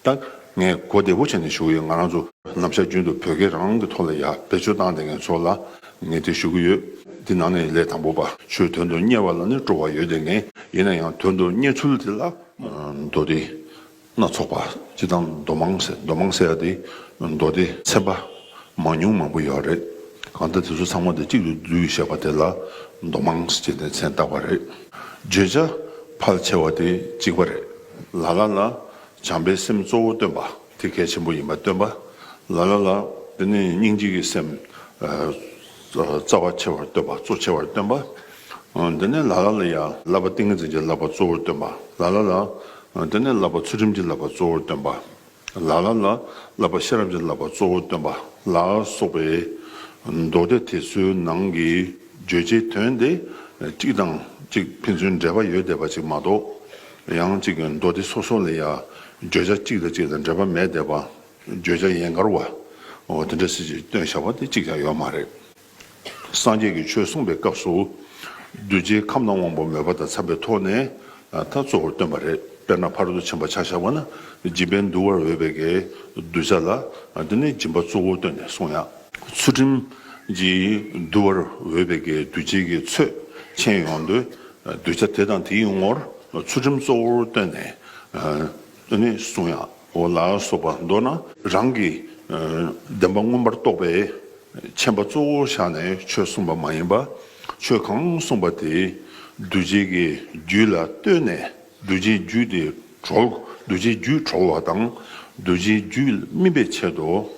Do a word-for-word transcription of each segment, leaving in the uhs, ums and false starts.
ད་ངས་གོ་བདེ་པོ་བྱས་ནས་ཞུ་གི་ཡོད། ང་རང་ཚོ་ནམ་ཞག་རྒྱུན་དུ་བོད་སྐད་རང་གི་ཐོག་ལ་ཡ་བེད་སྤྱོད་བཏང་བསྡད་མཁན་ཚོ་ལ་ངས་དེ་ཞུ་གི་ཡོད། འདི་ནང་ནས་ལས་དང་པོ་པ། ཆོས་དོན་དུ་གཉེར་བ་ལ་ནི་སྤྲོ་བ་ཡོད་བསྡད་མཁན། ཡིན་ན་ཡང་དོན་དུ་གཉེར་ཚུལ་དེ་ལ་མདོ་སྡེ་སྣ་ཚོགས་པ་སྤྱིར་བཏང་མདོ་མང་ཟེར། མདོ་མང་ཟེར་ཡ་དེ་མདོ་སྡེ་ཚན་པ་མང་ཉུང་མང་པོ་ཡོད་རེད། གང་ལྟར་དེ་ཚོ་ཚང་མ་དེ་གཅིག་ཏུ་བསྡུས་བཞག་པ་དེ་ལ་མདོ་མང་ཟེར་ནས་མཚན་བཏགས་པ་རེད། བརྗོད་བྱ་ཕལ་ཆེ་བ་དེ་གཅིག་པ་རེད། ལ་ལ་ལ་བྱམས་པའི་སེམས་གཙོ་བོར་སྟོན་པ་དེ་གལ་ཆེན་པོ་ཡིན་པ་སྟོན་པ། ལ་ལ་ལ་དེ་ནས་སྙིང་རྗེ་གི་སེམས་ཨ་རྩ་བ་ཆེ་བར་སྟོན་པ། གཙོ་ཆེ་བར་སྟོན་པ། ཨ་དེ་ནས་ལ་ལ་ལ་ཡ་བསླབ་པ་ཏིང་ངེ་འཛིན་གྱི་བསླབ་པ་གཙོ་བོར་སྟོན་པ། ལ་ལ་ལ་ཨ་དེ་ནས་བསླབ་པ་ཚུལ་ཁྲིམས་ཀྱི་བསླབ་པ་གཙོ་བོར་སྟོན་པ། ལ་ལ་ལ་བསླབ་པ་ཤེས་རབ་ཀྱི་བསླབ་པ་གཙོ་བོར་སྟོན་པ་ལ་སོགས་པའི་མདོ་སྡེ་དེ་ཚོའི་ནང་གི་བརྗོད་བྱའི་དོན་དེ་གཅིག་དང་གཅིག་ཕན་ཚུན་འབྲེལ་བ་ཡོད་བསྡད་པ་ཅིག་མ་གཏོགས། ཡང་གཅིག་མདོ་སྡེ་སོ་སོ་ལ་ཡ་བརྗོད་བྱ་གཅིག་དང་གཅིག་དང་འབྲེལ་བ་མེད་བསྡད་པ། བརྗོད་བྱ་ཡན་གར་བ། འོ་དེ་འདྲ་ཞིག་ཅིག་སྟོན་བཞག་པ་དེ་གཅིག་ཀྱང་ཡོད་མ་རེད། སངས་རྒྱས་ཀྱིས་ཆོས་གསུངས་པའི་སྐབས་སུ། གདུལ་བྱའི་ཁམས་དང་དབང་པོ་མོས་པ་དང་འཚམས་པའི་ཐོག་ནས་ད་གཙོ་བོར་སྟོན་པ་རེད། དཔེར་ན་ཕ་རོལ་ཏུ་ཕྱིན་པ་ཆ་བཞག་པ་ན་སྦྱིན་པས་འདུལ་བར་འོས་པའི་གི་གདུལ་བྱ་ལ་དེ་ནི་སྦྱིན་པ་གཙོ་བོར་བཏོན་ནས་གསུངས་ཡ། ཚུལ་ཁྲིམས་ཀྱིས་འདུལ་བར་འོས་པའི་གི་གདུལ་བྱའི་གི་ཚོད་ཆེན་ཡོང་དུས་གདུལ་བྱ་དེ་དང་དེའི་ངོར་ཚུལ་ཁྲིམས་གཙོ་བོར་བཏོན་ནས་དེ་ནི་གསུངས་ཡ། འོ་ལ་སོགས་པ་མདོར་ན་རང་གི་བདེན་པ་མངོན་པར་རྟོགས་པའི་མཁྱེན་པ་གཙོ་བོར་བཞག་ནས་ཆོས་གསུངས་པ་མ་ཡིན་པ། ཆོས་གང་གསུངས་པ་དེ་གདུལ་བྱའི་གི་རྒྱུད་ལ་ལྟོས་ནས་གདུལ་བྱའི་རྒྱུད་དེ་གྲོལ། གདུལ་བྱའི་རྒྱུད་གྲོལ་བ་དང་གདུལ་བྱའི་རྒྱུད་སྨིན་པའི་ཆེད་དུ་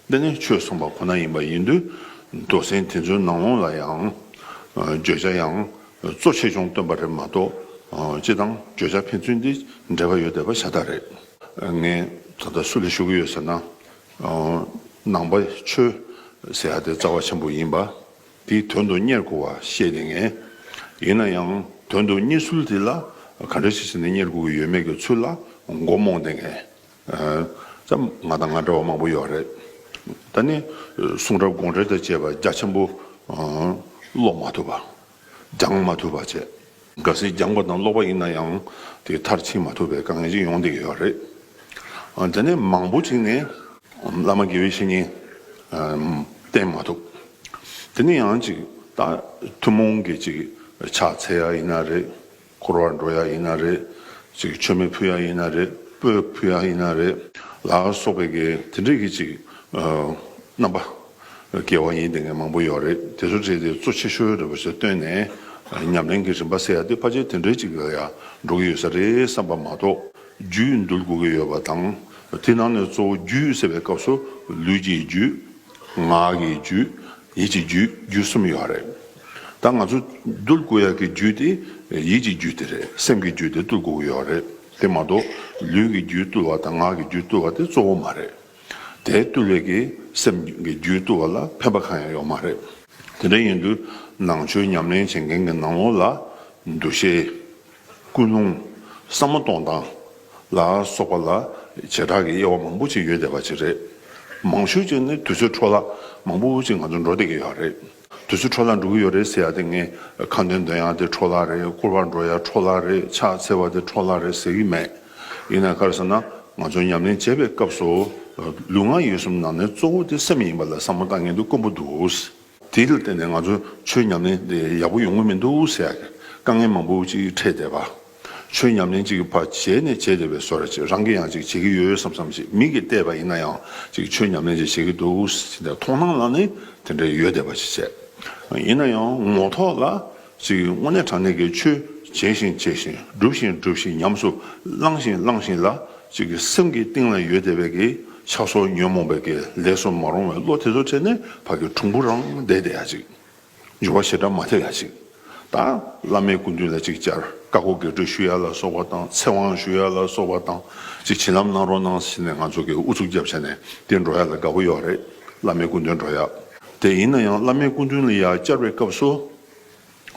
དེ་ནི་ཆོས་གསུངས་པ་ཁོ་ན་ཡིན་པ་ཡིན་དུས་མདོ་ཚན་དེ་ཚོའི་ནང་ལོགས་ལ་ཡང་བརྗོད་བྱ་ཡང་གཙོ་ཆེ་ཆུང་སྟོན་པ་རེད་མ་གཏོགས་སྤྱི་དང་བརྗོད་བྱ་ཕན་ཚུན་དེ་འབྲེལ་བ་ཡོད་བསྡད་པ་ཤ་སྟག་རེད། ངས་ད་ལྟ་སུ་ལ་ཞུ་གི་ཡོད་ཟེར་ན། ནང་པ་ཆོས་ཟེར་ཡ་དེ་རྩ་བ་ཆེན་པོ་ཡིན་པ། དེའི་དོན་དུ་གཉེར་དགོས་པ་བཤད་དེ་ངས། ཡིན་ན་ཡང་དོན་དུ་གཉེར་ཚུལ་དེ་ལ་ག་འདྲ་ཞིག་བྱས་ནས་གཉེར་དགོས་ཀྱི་ཡོད་མེད་ཀྱི་ཚུལ་ལ་མགོ་རྨོངས་དེ་ངས། ཙམ་ང་དང་ང་འདྲ་བ་མང་པོ་ཡོད་རེད། ད་ནི་གསུང་རབ་དགོངས་འགྲེལ་དང་བཅས་པ་རྒྱ་ཆེན་པོ་ཀློག་མ་ཐུབ་པ། སྦྱང་མ་ཐུབ་པ་བྱས། གལ་སྲིད་སྦྱངས་པ་དང་ཀློག་པ་ཡིན་ན་ཡང་དེ་མཐར་ཕྱིན་མ་ཐུབ་པའི་དཀའ་ངལ་ཅིག་ཡོང་བསྡད་ཀྱི་ཡོད་རེད། ཨ་དེ་ནས་མང་པོ་ཅིག་ནས་བླ་མ་དགེ་བའི་བཤེས་གཉེན་བསྟེན་མ་ཐུབ། དེ་ནས་ཡང་ཅིག་ད་ཐུན་མོང་གི་ཅིག་ཕྱག་འཚལ་ཡ་ཡིན་ན་རེད། འཁོར་བར་འགྲོ་ཡ་ཡིན་ན་རེད། ཅིག་མཆོད་མེ་ཕུལ་ཡ་ཡིན་ན་རེད། སྤོས་ཕུལ་ཡ་ཡིན་ན་རེད། ལ་སོགས་པའི་གི་དེ་འདྲའི་གི་ཅིག་རྣམ་པ། དགེ་བ་ཡིན་བསྡད་མཁན་མང་པོ་ཡོད་རེད། དེ་ཚོ་བྲིས་ཏེ་གཙོ་ཆེ་ཤོས་འདྲ་པོ་ཞིག་བཏོན་ནས་ཉམས་ལེན་གྱི་རིམ་པ་ཟེར་ཡ་དེ་ཕལ་ཆེར་དེ་འདྲའི་ཅིག་ལ་ཡ་འགྲོ་གི་ཡོད་ས་རེད་བསམ་པ་མ་གཏོགས། རྒྱུད་འདུལ་དགོས་ཀྱི་ཡོད་པ་དང་། དེ་ནང་ནས་གཙོ་བོ་རྒྱུད་ཟེར་བའི་སྐབས་སུ་ལུས་ཀྱི་རྒྱུད། ངག་གི་རྒྱུད། ཡིད་ཀྱི་རྒྱུད། རྒྱུད་གསུམ་ཡོད་རེད། ད་ང་ཚོ་འདུལ་དགོས་ཡ་གི་རྒྱུད་དེ་ཡིད་ཀྱི་རྒྱུད་དེ་རེད། སེམས་ཀྱི་རྒྱུད་དེ་འདུལ་དགོས་ཀྱི་ཡོད་རེད། དེ་མ་གཏོགས་ལུས་ཀྱི་རྒྱུད་འདུལ་བ་དང་ངག་གི་རྒྱུད་འདུལ་བ་དེ་གཙོ་བོ་མ་རེད། དེ་བཏུལ་བའི་གི་སེམས་ཀྱི་རྒྱུད་བཏུལ་བ་ལ་ཕན་པ་གང་ཡང་ཡོད་མ་རེད། དེ་འདྲ་ཡིན་དུས་ནང་ཆོས་ཉམས་ལེན་བྱེད་མཁན་གྱི་ནང་ལོགས་ལ་འདུ་ཤེས། ཀུན་སློང་། བསམ་བློ་གཏོང་སྟངས་ལ་སོགས་པ་ལ་བྱེ་བྲག་གི་དབྱེ་བ་མང་པོ་ཅིག་ཡོད་བསྡད་པ་ཅིག་རེད། མང་ཤོས་ཅིག་ནི་དུས་ཚོད་འཕྲོ་བརླག་མང་པོ་ཅིག་ང་ཚོ་འགྲོ་བསྡད་ཀྱི་ཡོད་རེད། དུས་ཚོད་འཕྲོ་བརླག་འགྲོ་གི་ཡོད་རེད་ཟེར་ཡ་དེ་ངས་ཁ་འདོན་འདོན་ཡ་དེ་འཕྲོ་བརླག་རེད། སྐོར་བར་འགྲོ་ཡ་འཕྲོ་བརླག་རེད། ཕྱག་འཚལ་བ་དེ་འཕྲོ་བརླག་རེད་ཟེར་གི་མེད། ཡིན་ན་ག་རེ་ཟེར་ན་ང་ཚོ་ཉམས་ལེན་བྱེད་པའི་སྐབས་སུ་ལུས་ངག་ཡིད་གསུམ་ནང་ནས་གཙོ་བོ་དེ་སེམས་ཡིན་པ་ལ་བསམ་བློ་བཏང་མཁན་དེ་དཀོན་པོ་འདུག། དེ་ལ་བརྟེན་ནས་ང་ཚོ་ཆོས་ཉམས་ལེན་དེ་ཡག་པོ་ཡོང་གི་མི་འདུག་ཟེར་ཡ་གི་དཀའ་ངལ་མང་པོ་ཅིག་འཕྲད་བསྡད་པ། ཆོས་ཉམས་ལེན་ཅིག་གི་ཕར་བྱས་ནས་བྱས་བསྡད་པའི་བཟོ་འདྲ་ཅིག་རང་གིས་ཡང་ཅིག་བྱེད་ཀྱི་ཡོད་བསམ་བསམ་ཅིག་མིག་གིས་བལྟས་པ་ཡིན་ན་ཡང་ཅིག་ཆོས་ཉམས་ལེན་ཅིག་བྱེད་ཀྱི་འདུག་ཟེར་ནས་མཐོང་སྣང་ལ་ནི་དེ་འདྲ་ཡོད་བསྡད་པ་ཅིག་བྱས། ཡིན་ན་ཡང་ངོ་ཐོག་ལ་ཅིག་དངོས་གནས་དྲང་གནས་ཀྱི་ཆོས་བྱས་ཤིང་བྱས་ཤིང་སྒྲུབ་ཤིང་སྒྲུབ་ཤིང་ཉམས་སུ་བླངས་ཤིང་བླངས་ཤིང་ལ། གཅིག་གི་སེམས་ཀྱི་གཏིང་ལ་ཡོད་བསྡད་པའི་གི་ཆགས་སོགས་ཉོན་མོངས་པའི་གི་ལས་སུ་མ་རུང་བའི་བློ་དེ་ཚོ་འཕྲད་ནས་ཕ་གི་གྲུང་པོ་རང་བསྡད་བསྡད་ཡ་ཅིག་འགྱུར་བ་ཞེ་དྲག་མ་ཐེབས་ཡ་ཅིག་ད་བླ་མའི་སྐུ་མདུན་ལ་ཅིག་བཅར། བཀའ་བསྒོ་བགེགས་སྐྲོད་ཞུ་ཡ་ལ་སོགས་པ་དང་། ཚེ་དབང་ཞུ་ཡ་ལ་སོགས་པ་དང་། ཅིག་བྱིན་རླབས་གནང་རོགས་གནང་ཟེར་ནས་ང་ཚོ་གི་ཨུ་ཚུགས་རྒྱབ་བྱས་ནས་དེ་འགྲོ་ཡ་ལ་དགའ་པོ་ཡོད་རེད། བླ་མའི་སྐུ་མདུན་འགྲོ་ཡ། དེ་ཡིན་ན་ཡང་བླ་མའི་སྐུ་མདུན་ལ་ཡ་བཅར་བའི་སྐབས་སུ།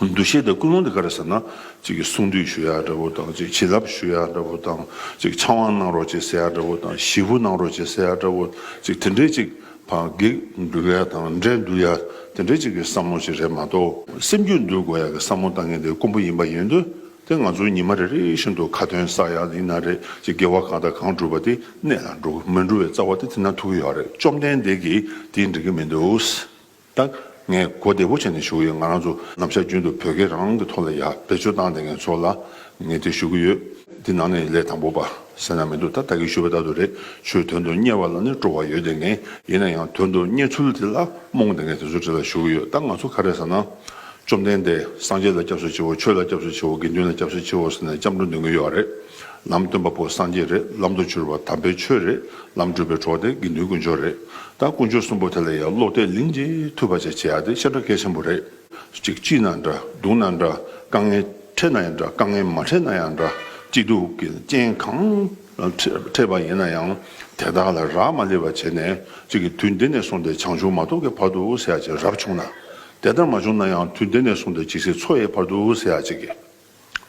འདུ་ཤེས་དང་ཀུན་སློང་དེ་ག་རེ་ཟེར་ན། ཅིག་གི་གསུང་འདུས་ཞུ་ཡ་འདྲ་པོ་དང་། ཅིག་བྱིན་རླབས་ཞུ་ཡ་འདྲ་པོ་དང་། ཅིག་ཕྱག་དབང་གནང་རོགས་བྱེད་ཟེར་ཡ་འདྲ་པོ་དང་། ཞེ་པོ་གནང་རོགས་བྱེད་ཟེར་ཡ་འདྲ་པོ། ཅིག་དེ་འདྲའི་ཅིག་ཕར་བགེགས་འདུལ་ཡ་དང་འདྲེ་འདུལ་ཡ་དེ་འདྲའི་ཅིག་གི་བསམ་བློ་ཞིག་རེད་མ་གཏོགས། སེམས་རྒྱུད་འདུལ་དགོས་ཡ་གི་བསམ་བློ་བཏང་མཁན་དེ་དཀོན་པོ་ཡིན་པ་ཡིན་དུས། དེ་ང་ཚོ་ཉི་མ་རེ་རེ་བཞིན་དུ་ཁ་ཏོན་བསགས་ཡ་ཡིན་ན་རེད། ཅིག་དགེ་བ་གང་དང་གང་བསྒྲུབས་པ་དེ་གནད་ལ་འགྲོ་གི། མི་འགྲོ་བའི་རྩ་བ་དེ་དེ་ན་ཐུག་གི་ཡོད་རེད། བཅོམ་ལྡན་འདས་ཀྱིས་དེ་འགྲིག་གི་མི་འདུག་ད་ངས་གོ་བདེ་པོ་བྱས་ནས་ཞུ་གི་ཡོད། ང་རང་ཚོ་ནམ་ཞག་རྒྱུན་དུ་བོད་སྐད་རང་གི་ཐོག་ལ་ཡ་བེད་སྤྱོད་བཏང་བསྡད་མཁན་ཚོ་ལ་ངས་དེ་ཞུ་གི་ཡོད། འདི་ནང་ནས་ལས་དང་པོ་པ་ཟེར་ན་མི་འདུག་ད་ད་གིན་ཞུས་པ་ལྟར་དུ་རེད། ཆོས་དོན་དུ་གཉེར་བ་ལ་ནི་སྤྲོ་བ་ཡོད་བསྡད་མཁན། ཡིན་ན་ཡང་དོན་དུ་གཉེར་ཚུལ་དེ་ལ་རྨོངས་བསྡད་མཁན་དེ་ཚོའི་གྲས་ལ་ཞུ་གི་ཡོད། ད་ང་ཚོ་ག་རེ་ཟེར་ན། བཅོམ་ལྡན་འདས་སངས་རྒྱས་ལ་སྐྱབས་སུ་མཆིའོ། ཆོས་ལ་སྐྱབས་སུ་མཆིའོ། དགེ་འདུན་ལ་སྐྱབས་སུ་མཆིའོ་ཟེར་ནས་སྐྱབས་འགྲོ་འདོན་གྱི་ཡོད་རེད། ལམ་སྟོན་པ་པོ་སངས་རྒྱས་རེད། ལམ་དུ་གྱུར་པ་དམ་པའི་ཆོས་རེད། ལམ་སྒྲུབ་པའི་གྲོགས་དེ་དགེ་འདུན་དཀོན་མཆོག་རེད། ད་དཀོན་མཆོག་གསུམ་པོ་དེ་ལ་ཡང་བློ་གཏད་ལིང་གཅིག་ཐུབ་པ་བྱེད་བྱེད་ཡ་དེ་ཤིན་ཏུ་གལ་ཆེན་པོ་རེད། གཅིག་སྐྱིད་ན་འདྲ། སྡུག་ན་འདྲ། དཀའ་ངལ་འཕྲད་ན་ཡང་འདྲ། དཀའ་ངལ་མ་འཕྲད་ན་ཡང་འདྲ། སྐྱིད་སྡུག་གི་རྐྱེན་གང་འཕྲད་པ་ཡིན་ན་ཡང་དེ་དག་ལ་རག་མ་ལས་པ་བྱས་ནས། གཅིག་གི་དུས་འདི་ནས་བཟུང་སྟེ་བྱང་ཆུབ་མ་ཐོབ་ཀྱི་བར་དུ་ཟེར་ཡ་ཅིག་རབ་བྱུང་ན། དེ་ལྟར་མ་བྱུང་ན་ཡང་དུས་འདི་ནས་བཟུང་སྟེ་ཇི་སྲིད་འཚོ་ཡི་བར་དུ་ཟེར་ཡ་ཅིག་གི།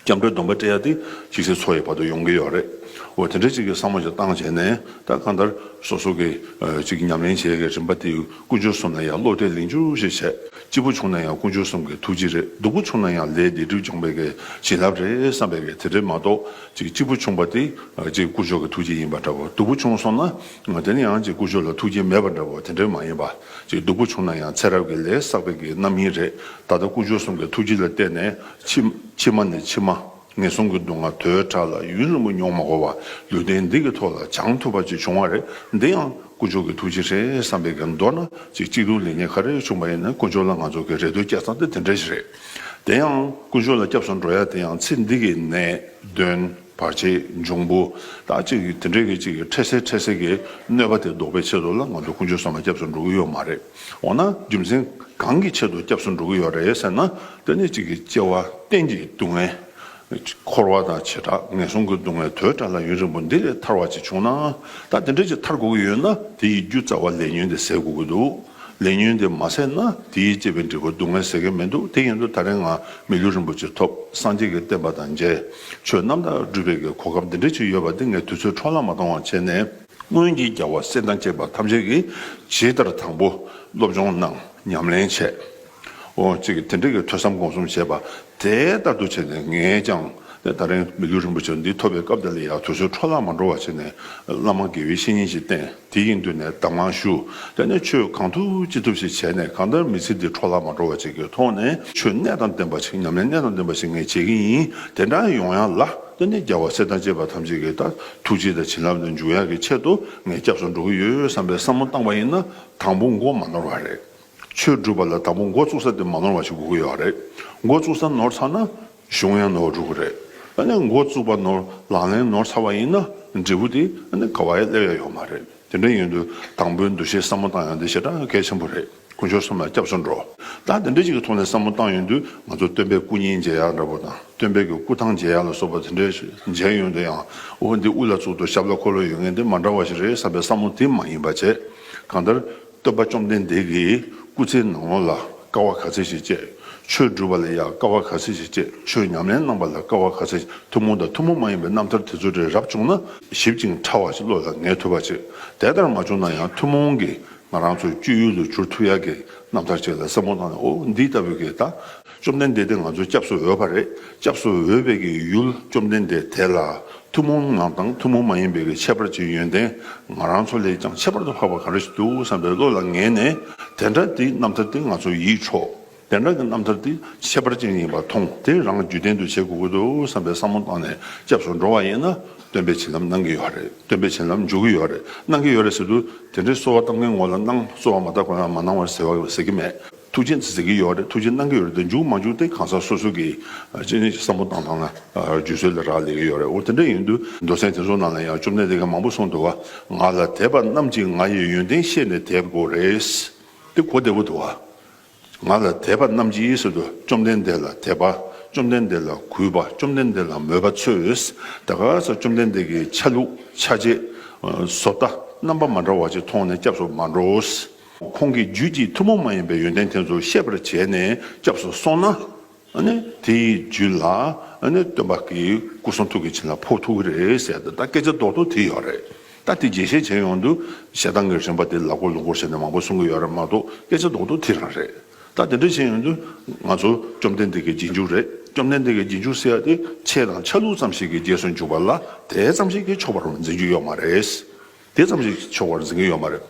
སྐྱབས་འགྲོའི་སྡོམ་པ་སྤྲད་ཡ་དེ་ཇི་སྲིད་འཚོ་ཡི་བར་དུ་ཡོང་གི་ཡོད་རེད། འོ་དེ་འདྲ་ཅིག་གི་བསམ་བློ་ཅིག་བཏང་བྱས་ནས། ད་གང་ལྟར་སོ་སོ་གི་ཨ་ཅིག་ཉམས་ལེན་བྱེད་ཡ་གི་རིམ་པ་དེ་དཀོན་མཆོག་གསུམ་ལ་ཡང་བློ་གཏད་ལིང་ཅུ་ཞིག་བྱས། སྐྱིད་པོ་བྱུང་ན་ཡང་དཀོན་མཆོག་གསུམ་གྱི་ཐུགས་རྗེ་རེད། སྡུག་པོ་བྱུང་ན་ཡང་ལས་སྡིག་སྒྲིབ་སྦྱོང་བའི་གི་བྱིན་རླབས་རེད་བསམ་པའི་གི་དེ་འདྲ་མ་གཏོགས། ཅིག་སྐྱིད་པོ་བྱུང་བ་དེ་ཨ་ཅིག་དཀོན་མཆོག་གི་ཐུགས་རྗེ་ཡིན་པ་འདྲ་བོ། སྡུག་པོ་བྱུང་སོང་ན་དེ་ནི་ཡང་ཅིག་དཀོན་མཆོག་ལ་ཐུགས་རྗེ་མེད་པ་འདྲ་བོ་དེ་འདྲ་མ་ཡིན་པ། ཅིག་སྡུག་པོ་བྱུང་ན་ཡང་ཚེ་རབས་ཀྱི་ལས་བསགས་པའི་གི་རྣམ་སྨིན་རེད། ད་ལྟ་དཀོན་མཆོག་གསུམ་གྱི་ཐུགས་རྗེ་ལ་བརྟེན་ནས་ཕྱི་ཕྱི་མ་ནས་ཕྱི་མ་ངན་སོང་གི་སྡུག་བསྔལ་དོས་དྲག་ལ་ཡུན་རིང་པོ་མྱོང་མ་དགོས་པ། ལུས་རྟེན་འདི་གི་ཐོག་ལ་བྱང་ཐུབ་པ་ཅིག་བྱུང་བ་རེད། འདི་ཡང་དཀོན་མཆོག་གི་ཐུགས་རྗེ་རེད་བསམ་པའི་གི། མདོར་ན་ཅིག་སྐྱིད་སྡུག་ལེགས་ཉེས་ག་རེ་བྱུང་བ་ཡིན་ན་དཀོན་མཆོག་ལ་ང་ཚོ་གི་རེ་ལྟོས་བསྐྱེད་སྟངས་དེ་དེ་འདྲ་ཞིག་རེད། དེ་ཡང་དཀོན་མཆོག་ལ་སྐྱབས་སུ་འགྲོ་ཡ་དེ་ཡང་ཚེ་འདི་གི་ནད་གདོན་བར་ཆད་འབྱུང་པོ། ད་ཅིག་དེ་འདྲའི་གི་ཅིག་འཕྲལ་སེལ་འཕྲལ་སེལ་གྱི་གནོད་པ་དེ་ཟློག་པའི་ཆེད་དུ་ལ་ང་ཚོ་དཀོན་མཆོག་གསུམ་ལ་སྐྱབས་སུ་འགྲོ་གི་ཡོད་མ་རེད། འོ་ན་རྒྱུ་མཚན་གང་གི་ཆེད་དུ་སྐྱབས་སུ་འགྲོ་གི་ཡོད་རེད་ཟེར་ན། དེ་ནི་གཅིག་གི་སྐྱེ་བ་གཏན་གྱི་སྡུག་བསྔལ། འཁོར་བ་དང་བྱེ་བྲག་ངན་སོང་གི་སྡུག་བསྔལ་དོས་དྲག་ལ་ཡུན་རིང་པོ་འདི་ལས་ཐར་བ་ཅིག་བྱུང་ན། ད་དེ་འདྲ་ཅིག་ཐར་དགོས་ཀྱི་ཡོད་ན་དེ་ཡི་རྒྱུ་རྩ་བ་ལས་ཉོན་དེ་ཟད་དགོས་ཀྱི་འདུག་ལས་ཉོན་དེ་མ་ཟད་ན་དེ་ཡི་སྐྱེ་བའི་འབྲས་བུ་སྡུག་བསྔལ་ཟད་ཀྱི་མི་འདུག་དེ་ཡིན་དུས་ད་རེས་ང་མི་ལུས་རིན་པོ་ཆེ་ཐོབ། སངས་རྒྱས་ཀྱི་བསྟན་པ་དང་མཇལ། ཆོས་རྣམ་དག་སྒྲུབ་པའི་གི་གོ་སྐབས་འདི་འདྲ་ཅིག་ཡོད་པ་འདི་ངས་དུས་ཚོད་འཕྲོ་བརླག་མ་གཏོང་བ་བྱས་ནས། སྔོན་གྱི་རྒྱལ་བ་སྲས་དང་བཅས་པ་ཐམས་ཅད་ཀྱིས་ཇི་ལྟར་དང་པོ་སློབ་སྦྱོང་གནང་། ཉམས་ལེན་བྱས། འོ་གཅིག་གི་དེ་འདྲ་གི་ཐོས་བསམ་སྒོམ་གསུམ་བྱས་པ་དེ་ལྟར་དུ་བྱས་ནས་ངས་ཀྱང་ད་རིང་མི་ལུས་རིན་པོ་ཆེ་འདི་ཐོབ་པའི་སྐབས་དེ་ལ་ཡང་དུས་ཚོད་འཕྲོ་བརླག་མ་འགྲོ་བ་བྱས་ནས་བླ་མ་དགེ་བའི་བཤེས་གཉེན་ཞིག་བསྟེན། དེ་ཡི་མདུན་ནས་གདམས་ངག་ཞུ། དེ་ནས་ཆོས་གང་ཐུབ་ཅི་ཐུབ་ཞིག་བྱས་ནས། གང་ལྟར་མི་ཚེ་འདི་འཕྲོ་བརླག་མ་འགྲོ་བ་ཅིག་གི་ཐོག་ནས་ཆོས་གནད་དང་ལྡན་པ་ཞིག་ཉམས་ལེན་གནད་དང་ལྡན་པ་ཞིག་ངས་བྱེད་ཀྱི་ཡིན། དེ་འདྲ་ཡོང་ཡ་ལ་དེ་ནས་རྒྱལ་བ་སྲས་དང་བཅས་པ་ཐམས་ཅད་ཀྱི་ད་ཐུགས་རྗེ་དང་བྱིན་རླབས་ལ་འཇུག་ཡ་གི་ཆེད་དུ་ངས་སྐྱབས་སུ་འགྲོ་གི་ཡོད་བསམ་པའི་བསམ་བློ་བཏང་བ་ཡིན་ན། དང་པོ་མགོ་མ་ནོར་བ་རེད། ཆོས་སྒྲུབ་པ་ལ་དང་པོ་འགོ་བཙུགས་ས་དེ་མ་ནོར་བ་ཞིག་དགོས་ཀྱི་ཡོད་རེད། འགོ་བཙུགས་ས་ནོར་ཚར་ན་གཞུང་ཡང་ནོར་འགྲོ་གི་རེད། ཨ་ནི་འགོ་བཙུགས་པ་ནོར། ལག་ལེན་ནོར་ཚར་བ་ཡིན་ན་འབྲས་བུ་དེ་ཨ་ནི་ག་བ་ཡང་སླེབས་ཡ་ཡོད་མ་རེད། དེ་འདྲ་ཡིན་དུས་དང་པོའི་འདུ་ཤེས་བསམ་བློ་བཏང་ཡ་འདི་ཞེ་དྲག་གལ་ཆེན་པོ་རེད། དཀོན་མཆོག་གསུམ་ལ་སྐྱབས་སུ་འགྲོ། ད་དེ་འདྲ་ཅིག་གི་ཐོག་ནས་བསམ་བློ་བཏང་ཡོང་དུས་ང་ཚོ་སྟོན་པའི་སྐུ་བརྙན་མཇལ་ཡག་འདྲ་པོ་དང་། སྟོན་པའི་གི་སྐུ་ཐང་མཇལ་ཡག་ལ་སོགས་པ་དེ་འདྲ་མཇལ་ཡོང་དུས་ཡང་། འོ་འདི་དབུ་ལ་བཙུགས་འདུག་ཞབས་ལ་འཁོར་ལོ་ཡོད་མཁན་འདི་མ་འདྲ་བ་ཞིག་རེད་བསམ་པའི་བསམ་བློ་དེ་མ་ཡིན་པ་བྱས། གང་ལྟར་སྟོན་པ་བཅོམ་ལྡན་འདས་ཀྱི་སྐུ་ཚེའི་ནང་ལོགས་ལ་དཀའ་བ་ག་ཚད་ཞིག་སྤྱད། ཆོས་སྒྲུབ་པ་ལ་ཡང་དཀའ་བ་ག་ཚད་ཞིག་སྤྱད། ཆོས་ཉམས་ལེན་གནང་བ་ལ་དཀའ་བ་ག་ཚད་ཞིག་ཐུན་མོང་དང་ཐུན་མོང་མ་ཡིན་པའི་རྣམ་ཐར་དེ་ཚོ་རེ་རབ་བྱུང་ན་ཞིབ་ཅིང་ཕྲ་བ་ཞིག་བློ་ལ་ངེས་ཐུབ་པ་བྱེད། དེ་ལྟར་མ་བྱུང་ན་ཡང་ཐུན་མོང་གི་ང་རང་ཚོའི་སྤྱོད་ཡུལ་དུ་གྱུར་ཐུབ་ཡག་གི་རྣམ་ཐར་ཅིག་ལ་བསམ་བློ་བཏང་ནས། འོ་འདི་ལྟ་བུའི་གི་ད་བཅོམ་ལྡན་འདས་དེ་ང་ཚོའི་སྐྱབས་སུ་འོས་པ་རེད། སྐྱབས་སུ་འོས་པའི་གི་ཡུལ་བཅོམ་ལྡན་འདས་དེ་ལ་ཐུན་མོང་ངང་དང་ཐུན་མོང་མ་ཡིན་པའི་གི་ཁྱད་པར་གྱི་ཡོན་ཏན་ང་རང་ཚོ་ལས་ཀྱང་ཁྱད་པར་དུ་འཕགས་པ་ག་རེ་ཞིག་འདུག་བསམ་པའི་བློ་ལ་ངེས་ནས། དེ་འདྲ་དེའི་རྣམ་ཐར་དེ་ང་ཚོ་ཡིད་འཕྲོག་དེ་འདྲ་གི་རྣམ་ཐར་དེ་ཁྱད་པར་ཅན་ཡིན་པ་མཐོང་། དེ་རང་རྒྱུད་ལྡན་དུ་བྱེད་དགོས་ཀྱི་འདུག་བསམ་པའི་བསམ་བློ་བཏང་ནས་སྐྱབས་སུ་འགྲོ་བ་ཡིན་ན། སྟོན་པའི་བྱིན་རླབས་གནང་གི་ཡོད་རེད། སྟོན་པའི་བྱིན་རླབས་འཇུག་གི་ཡོད་རེད། གནང་གི་ཡོད་རེད་ཟེར་དུས་དེ་འདྲའི་གསོལ་བ་བཏབ་མཁན་ངོ་ལ་གནང་། གསོལ་བ་མ་བཏབ་གོང་ལ་མ་གནང་བར་ཟེར་བ་ཟེར་གྱི་མེད། ཐུགས་རྗེ་ཟེར་གྱི་ཡོད་རེད། ཐུགས་རྗེ་གནང་གི་ཡོད་རེད། དེ་འཇུག་མ་འཇུག་དེ་གང་ཟག་སོ་སོ་གི་ཅི་ནས་བསམ་བློ་བཏང་སྟངས་ལ་རྗེས་སུ་ལ་རག་ལས་ཀྱི་ཡོད་རེད། འོ་དེ་འདྲ་ཡིན་དུས་མདོ་ཚན་དེ་ཚོ་ནང་ལ་ཡང་བཅོམ་ལྡན་འདས་ཀྱིས་མང་པོ་གསུངས་འདུག་བ། ང་ལ་དད་པ་རྣམས་ཀྱིས་ང་ཡི་ཡོན་ཏན་ཤེས་ནས་དད་དགོས་རེད། དེ་གོ་བདེ་པོ་འདུག་བ། ང་ལ་དད་པ་རྣམས་ཀྱིས་ཟེར་དུས་བཅོམ་ལྡན་འདས་ལ་དད་པ། བཅོམ་ལྡན་འདས་ལ་གུས་པ། བཅོམ་ལྡན་འདས་ལ་མོས་པ་ཚོས། ད་ག་ས་བཅོམ་ལྡན་འདས་ཀྱི་ཆ་ལུགས་ཆ་བྱད་བཟོ་ལྟ་རྣམ་པ་མ་འདྲ་བ་ཅིག་མཐོང་ནས་སྐྱབས་སུ་མ་འགྲོ། ཁོང་གི་རྒྱུད་ཀྱི་ཐུན་མོང་མ་ཡིན་པའི་ཡོན་ཏན་དེ་ཚོ་ཤེས་པར་བྱས་ནས་སྐྱབས་སུ་སོང་ན། ཨ་ནི་དེའི་རྒྱུད་ལ་ཨ་ནི་སྟོན་པ་གི་སྐུ་གསུང་ཐུགས་ཀྱི་བྱིན་རླབས་ཕོག་ཐུབ་ཀྱི་རེད་ཟེར། ད་ད་སྐད་ཆ་རྡོག་རྡོག་དེ་ཡོད་རེད། ད་དེ་རྒྱས་བཤད་བྱས་ཡོང་དུས་བཤད་སྟངས་ཀྱི་རིམ་པ་དེ་ལ་སྐོར་ལུང་སྐོར་བྱས་ནས་མང་པོ་གསུང་གི་ཡོད་རེད་མ་གཏོགས། སྐད་ཆ་རྡོག་རྡོག་དེ་རང་རེད། ད་དེ་འདྲ་བྱས་ཡོང་དུས་ང་ཚོ་བཅོམ་ལྡན་འདས་ཀྱི་རྗེས་འཇུག་རེད། བཅོམ་ལྡན་འདས་ཀྱི་རྗེས་འཇུག་ཟེར་ཡ་དེ་ཆས་དང་ཆ་ལུགས་ཙམ་ཞིག་གི་རྗེས་སུ་འཇུག་པ་ལ་དེ་ཙམ་ཞིག་གིས་ཆོག་པར་འཛིན་རྒྱུ་ཡོད་མ་རེད། དེ་ཙམ་ཞིག་ཆོག་པར་འཛིན་གྱི་ཡོད་མ་རེད།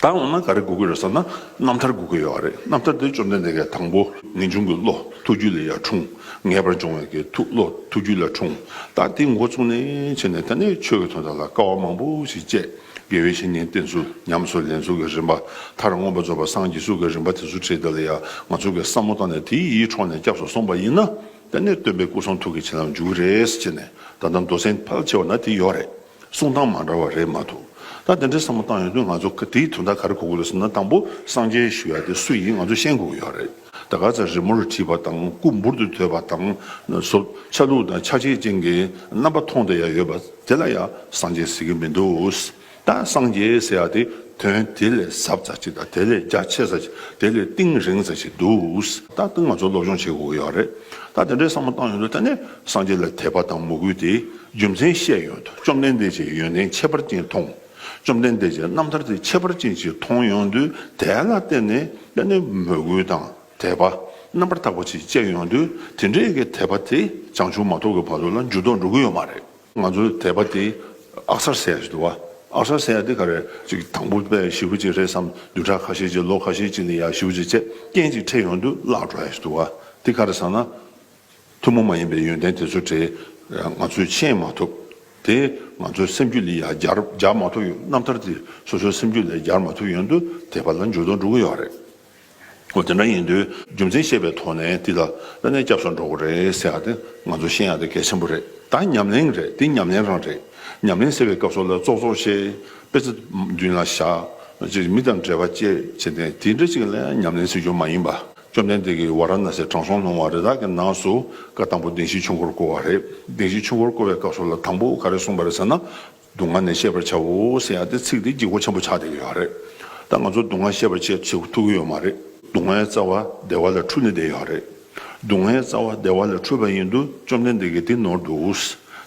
ད་འོ་ན་ག་རེ་དགོས་ཀྱི་རེད་ཟེར་ན། རྣམ་ཐར་དགོས་ཀྱི་ཡོད་རེད། རྣམ་ཐར་དེ་བཅོམ་ལྡན་འདས་ཀྱིས་དང་པོ་ངེས་འབྱུང་གི་བློ་ཐུགས་རྒྱུད་ལ་ཡར་འཁྲུངས། ངེས་པར་འབྱུང་བའི་གི་ཐུགས་བློ་ཐུགས་རྒྱུད་ལ་འཁྲུངས། ད་དེ་འགོ་བཙུགས་ནས་བྱས་ནས་ད་ནི་ཆོས་ཀྱི་དོན་དག་ལ་དཀའ་བ་མང་པོ་ཞིག་སྤྱད། དགེ་བའི་བཤེས་གཉེན་བསྟེན་ཚུལ། ཉམས་སུ་ལེན་ཚུལ་གྱི་རིམ་པ། མཐར་མངོན་པར་རྫོགས་པ་སངས་རྒྱས་ཚུལ་གྱི་རིམ་པ་དེ་ཚོ་བྲིས་དེ་ལ་ཡང་ང་ཚོ་གི་བསམ་བློ་བཏང་ནས་དེའི་ཡིད་འཕྲོག་ནས་སྐྱབས་སུ་སོང་པ་ཡིན་ན། ད་ནི་སྟོན་པའི་སྐུ་གསུང་ཐུགས་ཀྱི་བྱིན་རླབས་འཇུག་གི་རེད་ཟེར་ནས། ད་ལྟ་མདོ་ཚན་ཕལ་ཆེ་བ་ན་དེ་ཡོད་རེད། གསུང་སྟངས་མ་འདྲ་བ་རེད་མ་གཏོགས། ད་དེ་འདྲའི་བསམ་བློ་བཏང་ཡོང་དུས་ང་ཚོ་དེའི་དོན་དག་ག་རེ་གོ་དགོས་ལ་ཟེར་ན། དང་པོ་སངས་རྒྱས་ཞུ་ཡ་དེ་སུ་ཡིན་ང་ཚོ་ཤེས་དགོས་ཀྱི་ཡོད་རེད། ད་ག་ཚོད་རི་མོར་བྲིས་པ་དང་། སྐུ་འབུར་དུ་དོད་པ་དང་། སོ་ཆ་ལུགས་དང་ཆ་བྱད་ཅན་གྱི་རྣམ་པ་མཐོང་བསྡད་ཡ་ཡོད་པ་དེ་ལ་ཡ་སངས་རྒྱས་ཟེར་གྱི་མི་འདུག་ད་སངས་རྒྱས་ཟེར་ཡ་དེ་དོན་དེ་ལས་ཟབ་ཙམ་ཅིག་དང་། དེ་ལས་རྒྱ་ཆེ་ཙམ་ཅིག་དེ་ལས་གཏིང་རིང་ཙམ་ཅིག་འདུག་ད་དེ་ང་ཚོ་སློབ་སྦྱོང་བྱེད་དགོས་ཀྱི་ཡོད་རེད། ད་དེ་འདྲའི་བསམ་བློ་བཏང་ཡོང་དུས་ད་ནི་སངས་རྒྱས་ལ་དད་པ་དང་མོས་གུས་དེ་རྒྱུ་མཚན་བཤད་ཡོང་དུས། བཅོམ་ལྡན་འདས་ཀྱི་ཡོན་ཏན་ཁྱད་པར་ཅན་མཐོང་། བཅོམ་ལྡན་འདས་ཀྱི་རྣམ་ཐར་དེ་ཁྱད་པར་ཅན་ཅིག་མཐོང་ཡོང་དུས། དེ་ལ་བརྟེན་ནས་ད་ནི་མོས་གུས་དང་དད་པ་རྣམ་པར་དག་པ་ཅིག་སྐྱེ་ཡོང་དུས། དེ་འདྲའི་གི་དད་པ་དེ་བྱང་ཆུབ་མ་ཐོབ་ཀྱི་བར་དུ་ལ་འགྱུར་ལྡོག་འགྲོ་གི་ཡོད་མ་རེད། ང་ཚོའི་དད་པ་དེ་ཨག་སར་ཟེར་ཡ་ཞིག་འདུག་བ། ཨག་སར་ཟེར་ཡ་དེ་ག་རེ་ཅིག་དང་པོ་དཔེ་ཞེ་པོ་ཅིག་རེད་བསམ། བདུན་ཕྲག་ཁ་ཤས་ཅིག་ལོ་ཁ་ཤས་ཅིག་ནས་ཡ་ཞེ་པོ་ཅིག་བྱས། རྐྱེན་ཅིག་འཕྲད་ཡོང་དུས་བརླག་འགྲོ་ཡ་ཞིག་འདུག་བ། དེ་ག་རེ་ཟེར་ན། ཐུན་མོང་མ་ཡིན་པའི་ཡོན་ཏན་དེ་ཚོ་དེ་ང་ཚོས་ཤེས་མ་ཐུབ། དེ་ང་ཚོའི་སེམས་རྒྱུད་ལ་ཡ་སྦྱར་སྦྱར་མ་ཐུབ་ཡོང་། རྣམ་ཐར་དེ་སོ་སོའི་སེམས་རྒྱུད་ལ་སྦྱར་མ་ཐུབ་ཡོང་དུས་དད་པ་ལ་འགྱུར་ལྡོག་འགྲོ་གི་ཡོད་རེད། འོ་དེ་འདྲ་ཡིན་དུས་རྒྱུ་མཚན་ཤེས་པའི་ཐོག་ནས་དེ་ལ་ད་ནི་སྐྱབས་སུ་འགྲོ་དགོས་རེད་ཟེར་ཡ་དེ་ང་ཚོ་ཤེས་ཡ་དེ་གལ་ཆེན་པོ་རེད། ད་ཉམས་ལེན་རེད། དེ་ཉམས་ལེན་རང་རེད། ཉམས་ལེན་ཟེར་བའི་སྐབས་སུ་ལ་ཙོག་ཙོག་བྱས། དཔེ་ཆ་མདུན་ལ་བཞག་ཅིག་མི་དང་འབྲེལ་བ་བཅད་བྱས་ཏེ་དེ་འདྲ་ཅིག་ལ་ཉམས་ལེན་ཟེར་རྒྱུ་མ་ཡིན་པ། བཅོམ་ལྡན་འདས་ཀྱིས་ཝཱ་ར་ཎ་སིར་དྲང་སྲོང་ལྷུང་བ་རི་དྭགས་ཀྱི་ནགས་སུ་བཀའ་དང་པོ་བདེན་བཞིའི་ཆོས་འཁོར་བསྐོར་བ་རེད། བདེན་བཞིའི་ཆོས་འཁོར་བསྐོར་བའི་སྐབས་སུ་ལ་དང་པོ་ག་རེ་གསུངས་པ་རེད་ཟེར་ན། སྡུག་བསྔལ་ནི་ཤེས་པར་བྱའོ་ཟེར་ཡ་དེ་ཚིག་དེ་ལྗིད་པོ་ཆེན་པོ་ཆགས་བསྡད་ཀྱི་ཡོད་རེད། ད་ང་ཚོ་སྡུག་བསྔལ་ཤེས་པར་བྱེད་ཐུབ་ཀྱི་ཡོད་མ་རེད། སྡུག་བསྔལ་རྩ་བ་བདེ་བ་ལ་འཁྲུལ་ནས་བསྡད་ཡོད་རེད། སྡུག་བསྔལ་རྩ་བ་བདེ་བ་ལ་འཁྲུལ་པ་ཡིན་དུས་བཅོམ་ལྡན་འདས་ཀྱིས་དེ་ནོར་འདུག་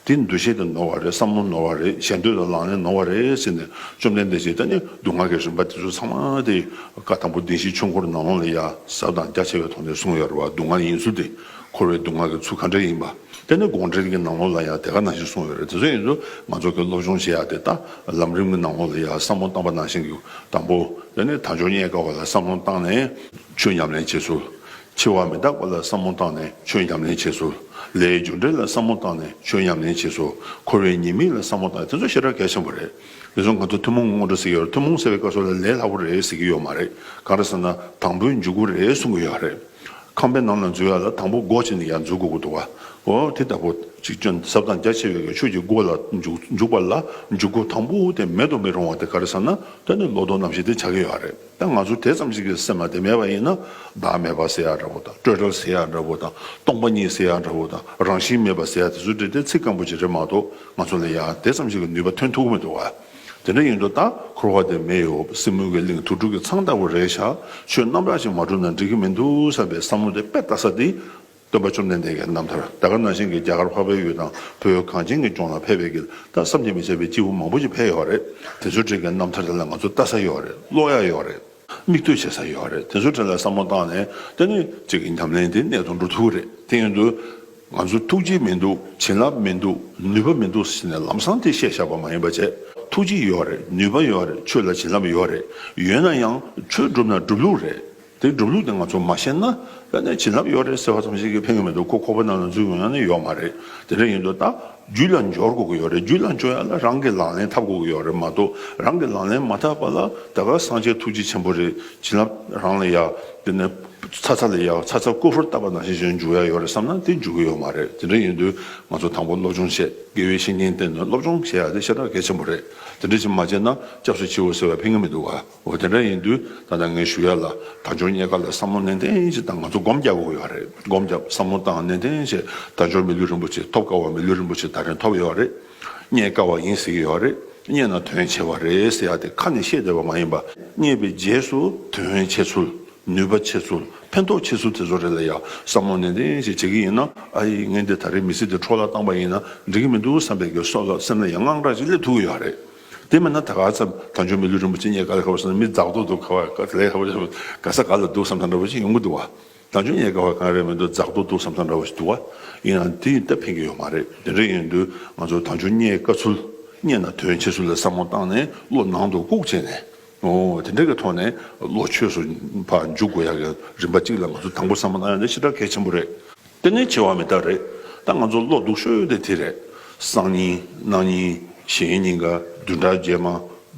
དེ་འདུ་ཤེས་དེ་ནོར་བ་རེད། བསམ་བློ་ནོར་བ་རེད། ཞེ་འདོད་དང་ལག་ལེན་ནོར་བ་རེད་ཟེར་ནས་བཅོམ་ལྡན་འདས་ཀྱིས་ད་ནི་སྡུག་བསྔལ་གྱི་རིམ་པ་དེ་ཚོ་ཚང་མ་དེ་བཀའ་དང་པོ་བདེན་བཞིའི་ཆོས་འཁོར་ནང་ལོགས་ལ་ཡ་ཟབ་དང་རྒྱ་ཆེ་བའི་ཐོག་ནས་གསུངས་ཡོད་རེད་བ། སྡུག་བསྔལ་ཡིན་ཚུལ་དེ། འཁོར་བའི་སྡུག་བསྔལ་གྱི་ཚུལ་ག་འདྲ་ཡིན་པ། དེ་ནི་དགོངས་འགྲེལ་གྱི་ནང་ལོགས་ལ་ཡང་དེ་ག་ནང་བཞིན་གསུངས་ཡོད་རེད། དེ་ཚོ་ཡིན་དུས་ང་ཚོ་གི་སློབ་སྦྱོང་བྱེད་ཡ་དེ་ད་ལམ་རིམ་གྱི་ནང་ལོགས་ལ་ཡང་བསམ་བློ་བཏང་པ་ནང་བཞིན་གྱི་དང་པོ་དེ་ནི་དལ་འབྱོར་རྙེད་དཀའ་བ་ལ་བསམ་བློ་བཏང་ནས་ཆོས་ཉམས་ལེན་བྱེད་ཚུལ། འཆི་བ་མི་རྟག་པ་ལ་བསམ་བློ་བཏང་ནས་ཆོས་ཉམས་ལེན་བྱེད་ཚུལ། ལས་རྒྱུ་འབྲས་ལ་བསམ་བློ་བཏང་ནས་ཆོས་ཉམས་ལེན་བྱེད་ཚུལ། འཁོར་བའི་ཉེས་དམིགས་ལ་བསམ་བློ་བཏང་ནས། དེ་ཚོ་ཞེ་དྲག་གལ་ཆེན་པོ་རེད། དེ་ཚོ་ང་ཚོ་ཐུན་མོང་སྔོན་འགྲོ་ཟེར་གྱི་ཡོད་རེད། ཐུན་མོང་ཟེར་བའི་སྐབས་སུ་ལ་ལས་སླ་པོ་རེད་ཟེར་གྱི་ཡོད་མ་རེད། གང་རེད་ཟེར་ན་དང་པོའི་འཇུག་སྒོ་རེད་གསུང་གི་ཡོད་རེད། ཁང་པའི་ནང་ལ་འཛུལ་ཡ་ལ་དང་པོ་སྒོ་ཕྱེ་ནས་ཡར་འཛུལ་དགོས་ཀྱི་འདུག་བ། འོ་དེ་ལྟ་བུ་ཅིག་སྐྱོན་ཟབ་དང་རྒྱ་ཆེ་བའི་ཆོས་ཀྱི་སྒོ་ལ་འཇུག་འཇུག་པ་ལ་འཇུག་སྒོ་དང་པོ་དེ་མེད་དུ་མི་རུང་བ་དེ་ག་རེ་ཟེར་ན། ད་ནི་བློ་ལྡོག་རྣམ་བཞི་དེ་ཆགས་ཀྱི་ཡོད་རེད། ད་ང་ཚོ་དེ་ཙམ་ཞིག་གི་སེམས་ལ་དེ་མེད་པ་ཡིན་ན། བདག་མེད་པ་ཟེར་ཡ་འདྲ་བོ་དང་། སྤྲོས་བྲལ་ཟེར་ཡ་འདྲ་བོ་དང་། སྟོང་པ་ཉིད་ཟེར་ཡ་འདྲ་བོ་དང་། རང་བཞིན་མེད་པ་ཟེར་ཡ་དེ་ཚོ་འདྲ་དེ་ཚིག་སྐམ་པོ་ཅིག་རེད་མ་གཏོགས། ང་ཚོ་ལ་ཡ་དེ་ཙམ་ཞིག་གི་ནུས་པ་ཐོན་ཐུབ་ཀྱི་མི་འདུག་བ། དེ་འདྲ་ཡིན་དུས་ད་འཁོར་བ་འདིར་མི་གཡོ། སྲིན་མོའི་གི་གླིང་དུར་ཁྲོད་ཀྱི་ཚང་ལྟ་བུ་རེད་ཤག་ཆོས་རྣམ་དག་ཅིག་མ་བསྒྲུབས་ན་འགྲིག་གི་མི་འདུག་བསམ་པའི་བསམ་བློ་དེ་དཔེ་ལྟ་ས་དེ། སྟོན་པ་བཅོམ་ལྡན་འདས་ཀྱི་རྣམ་ཐར། ད་ག་ནང་བཞིན་གྱི་རྒྱ་གར་འཕགས་པའི་ཡུལ་དང་བོད་གངས་ཅན་གྱི་ལྗོངས་ལ་ཕེབས་པའི་གི་ད་བསམ་གྱིས་མི་ཁྱབ་པའི་སྐྱེས་བུ་མང་པོ་ཅིག་ཕེབས་ཡོད་རེད། དེ་ཚོའི་གྲས་ཀྱི་རྣམ་ཐར་དེ་ལ་ང་ཚོ་ལྟ་ས་ཡོད་རེད། ཀློག་ཡ་ཡོད་རེད། མིག་ལྟོས་བྱེད་ས་ཡོད་རེད། དེ་ཚོའི་གྲས་ལ་བསམ་བློ་བཏང་ནས་དེ་ནི་གཅིག་གི་ཉམས་ལེན་དེ་གནད་དུ་འགྲོ་ཐུབ་ཀྱི་རེད། དེ་ཡིན་དུས། ང་ཚོ་ཐུགས་རྗེ་མི་འདུག་བྱིན་རླབས་མི་འདུག་ནུས་པ་མི་འདུག་ཟེར་ནས་ལམ་སང་དེ་བཤད་བཞག་པ་མ་ཡིན་པ་བྱས། ཐུགས་རྗེ་ཡོད་རེད། ནུས་པ་ཡོད་རེད། ཆོས་ལ་བྱིན་རླབས་ཡོད་རེད། ཡོད་ན་ཡང་ཆོས་སྒྲུབ་ན་སྒྲུབ་ལུགས་རེད། དེ་སྒྲུབ་ལུགས་དེ་ང་ཚོ་མ་ཤེས་ན། ད་ནས་བྱིན་རླབས་ཡོད་རེད་ཟེར་བ་ཙམ་ཞིག་གིས་ཕན་གྱི་མི་འདུག་ཁོ་ཁོག་པ་ནང་ལ་འཛུལ་ཡོང་ཡ་ནི་ཡོད་མ་རེད། དེ་འདྲ་ཡིན་དུས་ད་རྒྱུད་ལ་འབྱོར་དགོས་ཀྱི་ཡོད་རེད། རྒྱུད་ལ་འབྱོར་ཡ་ལ་རང་གི་ལག་ལེན་འཐབ་དགོས་ཀྱི་ཡོད་རེད་མ་གཏོགས། རང་གི་ལག་ལེན་མ་འཐབ་པ་ལ་ད་ག་སངས་རྒྱས་ཐུགས་རྗེ་ཆེན་པོ་རེད། བྱིན་རླབས་རང་ལ་ཡ། དེ་ནས་ཚ་ཚ་ལ་ཡ་ཚ་ཚ་ཀུ་ཧུར་བཏབ་པ་ནང་བཞིན་བྱས་འཇུག་ཡ་ཡོད་རེད་བསམ་ན་དེ་འཇུག་གི་ཡོད་མ་རེད། དེ་འདྲ་ཡིན་དུས་ང་ཚོ་དང་པོ་སློབ་སྦྱོང་བྱས། དགེ་བའི་བཤེས་གཉེན་བསྟེན་ནས་སློབ་སྦྱོང་བྱེད་ཡ་དེ་ཞེ་དྲག་གལ་ཆེན་པོ་རེད། དེ་འདྲ་ཞིག་མ་བྱས་ན་སྐྱབས་སུ་མཆིའོ་ཟེར་བས་ཕན་གྱི་མི་འདུག་ག་འོ་དེ་འདྲ་ཡིན་དུས་ད་ལྟ་ངས་ཞུ་ཡ་ལ་དལ་འབྱོར་རྙེད་དཀའ་ལ་བསམ་བློ་ནན་ཏན་ཞིག་དང་། ང་ཚོ་སྒོམ་རྒྱག་དགོས་ཀྱི་ཡོད་རེད། སྒོམ་རྒྱབ། བསམ་བློ་བཏང་ནན་ཏན་བྱས། དལ་འབྱོར་མི་ལུས་རིན་པོ་ཆེ། ཐོབ་དཀའ་བ་མི་ལུས་རིན་པོ་ཆེ་ད་རིང་ཐོབ་ཡོད་རེད། རྙེད་དཀའ་བ་ཡིན་ཟེར་གྱི་ཡོད་རེད། རྙེད་ན་དོན་ཆེ་བ་རེད་ཟེར་ཡ་དེ་ཁ་ནས་བཤད་བསྡད་པ་མ་ཡིན་པ། རྙེད་པའི་རྗེས་སུ་དོན་ཆེ་ཚུལ། ནུས་པ་ཆེ་ཚུལ། ཕན་ཐོགས་ཆེ་ཚུལ་དེ་ཚོ་རེ་ལ་ཡང་བསམ་བློ་ནན་ཏན་ཞིག་བྱེད་ཀྱི་ཡིན་ན། ཨ་ཡི་ངས་འདི་ད་རེས་མི་ཚེ་འདི་འཕྲོ་བརླག་བཏང་པ་ཡིན་ན་འགྲིག་གི་མི་འདུག་བསམ་པའི་གི་སོགས་ལ་སེམས་ལ་ཡང་དངངས་སྐྲག་ཅིག་སླེབས་ཐུབ་ཀྱི་ཡོད་རེད། དེ་མིན་ན་ད་ག་ཙམ་དལ་འབྱོར་མི་ལུས་རིན་པོ་ཆེ་རྙེད་དཀའ་ལས་ཁག་པོ་བསམ་ན། མི་རྫག་རྡོག་འདུག་ཁ་བ་ལས་ཁ་བ་ག་ས་ག་ལ་འདུག་བསམ་ཐང་འདྲ་པོ་ཅིག་ཡོང་གི་འདུག་བ། དལ་འབྱོར་རྙེད་དཀའ་བ་གང་རེད་མི་འདུག་རྫག་རྡོ་འདུག་བསམ་བསམ་འདྲ་བ་ཞིག་འདུག་བ། ཡིན་ནའང་དེ་ཡིན་ད་ཕན་གྱི་ཡོད་མ་རེད། དེ་འདྲ་ཡིན་དུས་ང་ཚོ་དལ་འབྱོར་རྙེད་དཀའ་ཚུལ་རྙེད་ན་དོན་ཆེ་ཚུལ་ལ་བསམ་བློ་བཏང་ནས་བློ་ནང་དུ་བཀུག་བྱས་ནས། འོ་དེ་འདྲ་གི་ཐོག་ནས་བློ་ཆོས་སུ་ཕར་འཇུག་དགོས་ཡག་གི་རིམ་པ་གཅིག་ལ་ང་ཚོ་དང་པོ་བསམ་བློ་བཏང་ཡག་དེ་ཞེ་དྲག་གལ་ཆེན་པོ་རེད། དེ་ནས་འཆི་བ་མི་རྟག་རེད། ད་ང་ཚོ་བློ་སྡུག་ཤོས་དེ་དེ་རེད། སང་ཉིན་གནངས་ཉིན་གཞེས་ཉིན་ག་བདུན་ཕྲག་རྗེས་མ་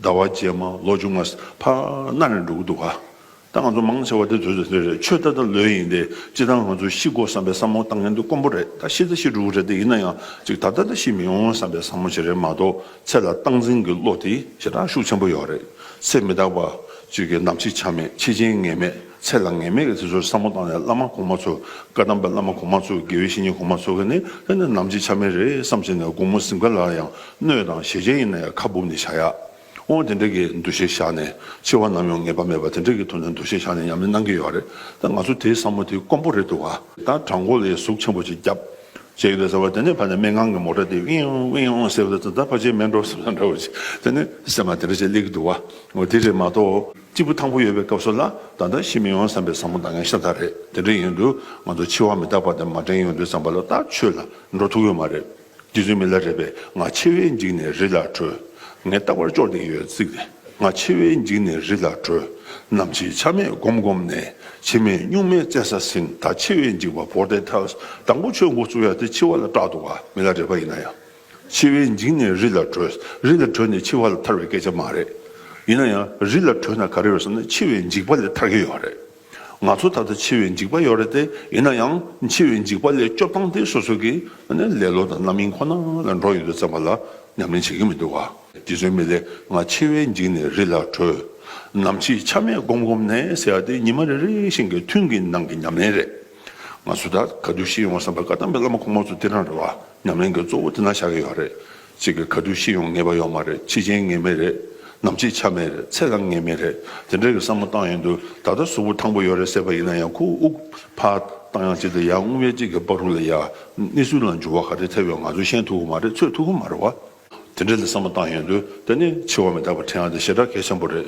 ཟླ་བ་རྗེས་མ་ལོ་བཅོ་ལྔ་ཕར་ནར་ནས་འགྲོ་གི་འདུག་ག་ད་ང་ཚོ་མང་ཆེ་བ་དེ་དུས་ཚོད་དེ་རེད། ཆོས་ད་ལྟ་ལོས་ཡིན་ཏེ་སྤྱིར་བཏང་ང་ཚོ་ཤི་དགོས་བསམ་པའི་བསམ་བློ་བཏང་མཁན་དེ་དཀོན་པོ་རེད། ད་ཤི་ད་ཤི་འགྲོ་གི་རེད་དེ། ཡིན་ན་ཡང་ཅིག་ད་ལྟ་ད་ཤི་མི་ཡོང་བསམ་པའི་བསམ་བློ་ཞིག་རེད་མ་གཏོགས་ཚེ་ལ་སྟངས་འཛིན་གྱི་བློ་དེ་ཞེ་དྲག་ཤུགས་ཆེན་པོ་ཡོད་རེད། ཚེ་མི་རྟག་པ་ཅིག་གི་ནམ་འཆི་ཆ་མེད། འཆི་རྐྱེན་ངེས་མེད། ཚེ་ལ་ངེས་མེད་ཀྱི་དེ་ཚོར་བསམ་བློ་བཏང་ནས་བླ་མ་གོང་མ་ཚོ་བཀའ་གདམས་པ་བླ་མ་གོང་མ་ཚོ་དགེ་བའི་བཤེས་གཉེན་གོང་མ་ཚོ་གི་ནི་དེ་ནི་ནམ་འཆི་ཆ་མེད་རེད་བསམ་བྱས་ནས་དགོང་མོ་གཟིམ་ཁ་ལ་ཡང་སྣོད་དང་ཞལ་ཆད་ཡིན་ན་ཡང་ཁ་སྦུབ་ནས་བཞག་ཡག་འོ་དེ་འདྲ་གི་འདུ་ཤེས་བཞག་ནས་འཆི་བ་ནམ་ཡང་ངེས་པ་མེད་པ་དེ་འདྲ་གི་ཐོག་ནས་འདུ་ཤེས་བཞག་ནས་ཉམས་ལེན་གནང་གི་ཡོད་རེད། ད་ང་ཚོ་དེའི་བསམ་བློ་དེ་དཀོན་པོ་རེད་འདུག་བ། ད་བྲང་ཁོག་ལ་ཟུག་ཆེན་པོ་ཅིག་བརྒྱབ་བྱས་ཡོད་ཟེར་བ་དེ་ནས་ཕ་ནས་སྨན་ཁང་གི་མོ་ཊ་དེ་ཝིང་ཝིང་ཝིང་ཟེར་བ་དེ་ད་ཕལ་ཆེར་མེད་འགྲོ་བསམ་ས་འདྲ་བོ་ཅིག་དེ་ནས་སེམས་ལ་དེ་འདྲ་ཅིག་སླེབས་ཀྱི་འདུག་བ། འོ་དེ་རེད་མ་གཏོགས་སྐྱིད་པོ་ཐང་པོ་ཡོད་པའི་སྐབས་སུ་ལ་ད་ལྟ་ཤི་མི་ཡོང་བསམ་པའི་བསམ་བློ་བཏང་མཁན་ཤ་སྟག་རེད། དེ་འདྲ་ཡིན་དུས་ང་ཚོ་འཆི་བ་མི་རྟག་པ་དེ་མ་དྲན་ཡོང་དུས་ཙམ་པ་ལ་ད་ཆོས་ལ་འགྲོ་ཐུབ་ཡོད་མ་རེད། རྗེ་བཙུན་མི་ལ་རས་པས། ང་འཆི་བས་འཇིགས་ནས་རི་ལ་བྲོས། ངས་རྟག་པར་སྐྱོར་བསྡད་ཡོད་ཚིག་རེད། ང་འཆི་བས་འཇིགས་ནས་རི་ལ་བྲོས། ནམ་འཆི་ཆ་མེད་སྒོམ་སྒོམ་ནས། འཆི་མེད་གཉུག་མའི་བཙན་ས་ཟིན། ད་འཆི་བས་འཇིགས་པ་བོར་ཏེ་ཐལ། དང་པོ་ཆོས་འགོ་བཙུགས་ཡ་དེ་འཆི་བ་ལ་སྐྲག་འདུག་ག་མི་ལ་རས་པ་ཡིན་ན་ཡང་། འཆི་བས་འཇིགས་ནས་རི་ལ་བྲོས། རི་ལ་བྲོས་ནས་འཆི་བ་ལ་ཐར་བའི་སྐད་ཆ་མ་རེད། ཡིན་ན་ཡང་རི་ལ་བྲོས་ན་ག་རེ་ཡོད་ཟེར་ན་འཆི་བའི་འཇིགས་པ་ལས་ཐར་གྱི་ཡོད་རེད། ང་ཚོ་ད་ལྟ་འཆི་བའི་འཇིགས་པ་ཡོད་རེད་དེ། ཡིན་ན་ཡང་འཆི་བའི་འཇིགས་པ་ལས་སྐྱོབ་སྟངས་དེ་སོ་སོ་གི་ནི་ལེ་ལོ་དང་རྣམ་གཡེང་ཁོ་ན་ལ་འགྲོ་ཡོད་དུས་ཙམ་པ་ལ་ཉམས་ལེན་བྱེད་ཀྱི་མི་འདུག་ག་རྗེ་བཙུན་མི་ལས་ང་འཆི་བས་འཇིགས་ནས་རི་ལ་བྲོས། ནམ་འཆི་ཆ་མེད་སྒོམ་སྒོམ་ནས་ཟེར་ཡ་དེ་ཉི་མ་རེ་རེ་བཞིན་གྱི་ཐུན་གྱི་ནང་གི་ཉམས་ལེན་རེད། ང་ཚོ་ད་ག་དུས་ཤི་ཡོང་བསམ་པ་བཀའ་གདམས་པའི་བླ་མ་གོང་མ་ཚོ་དེ་རང་རེད་བ། ཉམས་ལེན་གྱི་གཙོ་བོ་དེ་ན་བཞག་གི་ཡོད་རེད། གཅིག་གི་ག་དུས་ཤི་ཡོང་ངེས་པ་ཡོད་མ་རེད། འཆི་རྐྱེན་ངེས་མེད་རེད། ནམ་འཆི་ཆ་མེད་རེད། ཚེ་ལ་ངེས་མེད་རེད། དེ་འདྲ་གི་བསམ་བློ་བཏང་ཡོང་དུས་ད་ལྟ་གཟུགས་པོ་ཐང་པོ་ཡོད་རེད་ཟེར་བ་ཡིན་ན་ཡང་ཁོ་དབུགས་ཕར་བཏང་ཡང་ཅི་སྟེ་ཡང་རྔུལ་བས་གཅིག་གི་བག་རུ་ལ་ཡ་གནས་ཚུལ་ལ་འགྱུར་བ་ག་རེ་ཐེབས་ཡོད་ང་ཚོས་ཤེས་ཐུབ་ཀྱི་མ་རེད། ཚོད་ཐུབ་ཀྱི་མ་རེད་བ། དེ་འདྲ་ལ་བསམ་བློ་བཏང་ཡོང་དུས་དེ་ནི་འཆི་བ་མི་རྟག་པ་དྲན་ཡག་དེ་ཞེ་དྲག་གལ་ཆེན་པོ་རེད།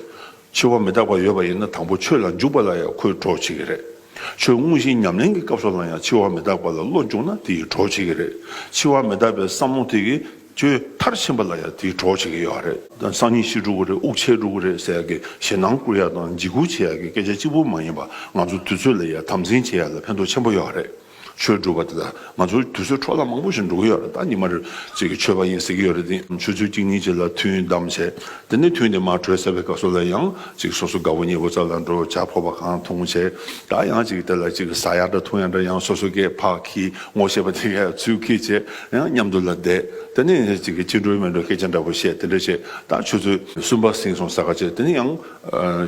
འཆི་བ་མི་རྟག་པ་ཡོད་པ་ཡིན་ན་དང་པོ་ཆོས་ལ་འཇུག་པ་ལ་ཡང་ཁོས་གྲོགས་བྱེད་ཀྱི་རེད། ཆོས་དངོས་གཞི་ཉམས་ལེན་གྱི་སྐབས་སུ་ལ་ཡང་འཆི་བ་མི་རྟག་པ་ལ་བློ་འཇུག་ན་དེ་ཡིས་གྲོགས་བྱེད་ཀྱི་རེད། འཆི་བ་མི་རྟག་པའི་བསམ་བློ་དེ་གིས་ཆོས་མཐར་ཕྱིན་པ་ལ་ཡང་དེས་གྲོགས་བྱེད་ཀྱི་ཡོད་རེད། ད་སང་ཉིན་ཤི་འགྲོ་གི་རེད། དབུགས་ཆད་འགྲོ་གི་རེད་ཟེར་ཡག་གི་ཞེད་སྣང་བསྐུལ་ཡག་དང་འཇིགས་སྐུལ་བྱེད་ཡག་གི་སྐད་ཆ་གཅིག་པུ་མ་ཡིན་པ་ང་ཚོ་དུས་ཚོད་ལ་ཡང་དམ་འཛིན་བྱེད་ཡག་ལ་ཕན་ཐོགས་ཆེན་པོ་ཡོད་རེད། ཆོས་སྒྲུབ་པ་དེ་ལ་ང་ཚོ་དུས་ཚོད་འཕྲོ་བརླག་མང་པོ་ཞིག་འགྲོ་གི་ཡོད་རེད། ད་ཉི་མ་རེ་ཅིག་གི་ཆོས་པ་ཡིན་ཟེར་གྱི་ཡོད་རེད་དེ། ཆུ་ཚོད་གཅིག་གཉིས་ཅིག་ལ་ཐུན་བསྡམས་བྱས། དེ་ནས་ཐུན་དེ་མར་གྲོལ་ཚར་བའི་སྐབས་སུ་ལ་ཡང་ཅིག་སོ་སོ་དགའ་པོ་ཉེ་པོ་རྩ་ལ་འགྲོ། ཇ་ཕོར་པ་གང་འཐུང་བྱས། ད་ཡང་ཅིག་དེ་ལ་ཅིག་ཟ་ཡག་འདྲ་འཐུང་ཡག་འདྲ་ཡང་སོ་སོ་སྐད་ཕར་ཁྱེར། ངོ་ཤེས་པ་དེ་གས་ཚུར་ཁྱེར་བྱས། ཡང་མཉམ་དུ་ལ་བསྡད། དེ་ནས་ཅིག་གི་ཅི་འགྲོ་མི་འགྲོ་སྐད་ཆ་འདྲ་པོ་བཤད། དེ་འདྲ་བྱས་ད་ཆུ་ཚོད་གསུམ་པ་ཟིན་སོང་ས་ག་བྱས། དེ་ནས་ཡང་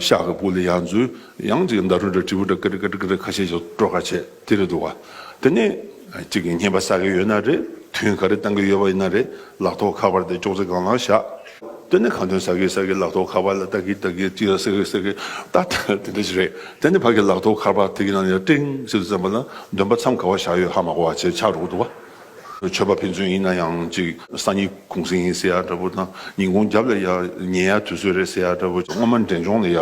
ཤག་གི་སྦུག་ལ་ཡར་འཛུལ། ཡང་ཅིག་ཟླ་གྲོགས་འདྲ་དྲིལ་བུ་འདྲ་ཀི་རི་ཀི་རི་ཀི་རི་ཁ་ཤས་ཤིག་དཀྲོལ་ཁ་བྱས། དེ་རེད་འདུག་བ། དེ་ནས་ཅིག་གི་བསྙེན་པ་བསགས་ཀྱི་ཡོད་ན་རེད། ཐུན་ག་རེ་བཏང་གི་ཡོད་པ་ཡིན་ན་རེད། ལག་ཐོག་ཁ་པར་དེ་ཅོག་ཙེ་སྒང་ལ་བཞག་དེ་ནས་ཁ་འདོན་ཟ་གི་ཟ་གི་ལག་ཐོག་ཁ་པར་ལ་ལྟ་གི་ལྟ་གི་ཅི་ལ་ཟེར་གི་ཟེར་གི་ད་ད་དེ་འདྲ་ཞིག་རེད། དེ་ནས་ཕ་གི་ལག་ཐོག་ཁ་པར་དེ་གི་ནང་ནས་ཀྲིང་ཟེར་དུས་ཙམ་པ་ལ་འདོན་པ་མཚམས་ག་བ་བཞག་ཡོད་ཧ་མ་གོ་བ་བྱས་ཆགས་འགྲོ་གི་འདུག་བ། ཆོས་པ་ཕན་ཚུན་ཡིན་ན་ཡང་ཅིག་སང་ཉིན་གུང་སེང་ཡིན་ཟེར་ཡ་འདྲ་པོ་དང་། ཉིན་གུང་རྒྱབ་ལ་ཡ་ཉལ་ཡ་དུས་ཚོད་རེད་ཟེར་ཡ་འདྲ་པོ། སྔོན་མ་འབྲས་ལྗོངས་ལ་ཡ་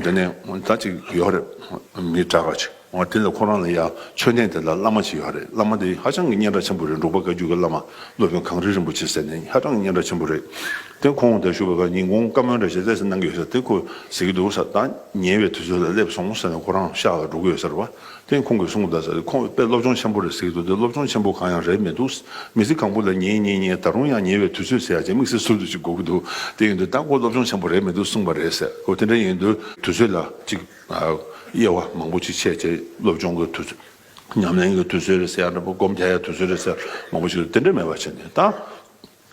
དེ་ནས་ད་ཅིག་ཡོད་རེད། མི་དྲག་ག་ཅིག་འོ་དེ་ལ་ཁོ་རང་ལ་ཡ་མཆོད་རྟེན་དེ་ལ་བླ་མ་ཅིག་ཡོད་རེད། བླ་མ་དེ་ཧ་ཅང་གི་སྙན་གྲགས་ཆེན་པོ་རེད། འབྲུག་པ་བཀའ་བརྒྱུད་ཀྱི་བླ་མ་སློབ་དཔོན་གངས་རི་རིན་པོ་ཆེ་ཟེར་ནས་ཧ་ཅང་གི་སྙན་གྲགས་ཆེན་པོ་རེད། དེ་ཁོང་དང་བཞུགས་པའི་སྐབས་ཉིན་གུང་བཀའ་མོལ་འདྲ་ཞིག་ལས་སུ་གནང་གི་ཡོད་ས་དེ་ཁོས་ཟེར་གྱི་འདུག་ས། ད་ཉལ་བའི་དུས་ཚོད་ལ་སླེབས་སོང་ཟེར་ནས་ཁོ་རང་ཤག་ལ་འགྲོ་གི་ཡོད་ས་རེད་བ། དེ་ཁོང་གིས་གསུངས་གདའ་ས་རེད། ཁོང་དཔེ་སློབ་སྦྱོང་ཆེན་པོ་རེད་ཟེར་གྱི་འདུག་དེ་སློབ་སྦྱོང་ཆེན་པོ་གང་ཡང་རེད་མི་འདུག་མི་ཚེ་གང་པོ་ལ་ཉལ་ཉལ་ཉལ་ད་རུང་ཡང་ཉལ་བའི་དུས་ཚོད་ཟེར་ཡ་ཅིག་དམིགས་བསལ་ཟུར་དུ་ཅིག་དགོས་ཀྱི་འདུག་དེ་ཡིན་དུས་ད་ཁོ་སློབ་སྦྱོང་ཆེན་པོ་རེད་མི་འདུག་གསུངས་པ་རེད་ཟེར། འོ་དེ་འདྲ་ཡིན་དུས་དུས་ཚོད་ལ་ཅིག་དབྱེ་བ་མང་པོ་ཅིག་ཕྱེ་བྱས། སློབ་སྦྱོང་གི་དུས་ཚོད། ཉམས་ལེན་གྱི་དུས་ཚོད་རེད་ཟེར་ཡ་འདྲ་པོ། སྒོམ་རྒྱག་ཡ་དུས་ཚོད་རེད་ཟེར་མང་པོ་ཞིག་དེ་འདྲ་མེད་པ་བྱས་ནས། ད་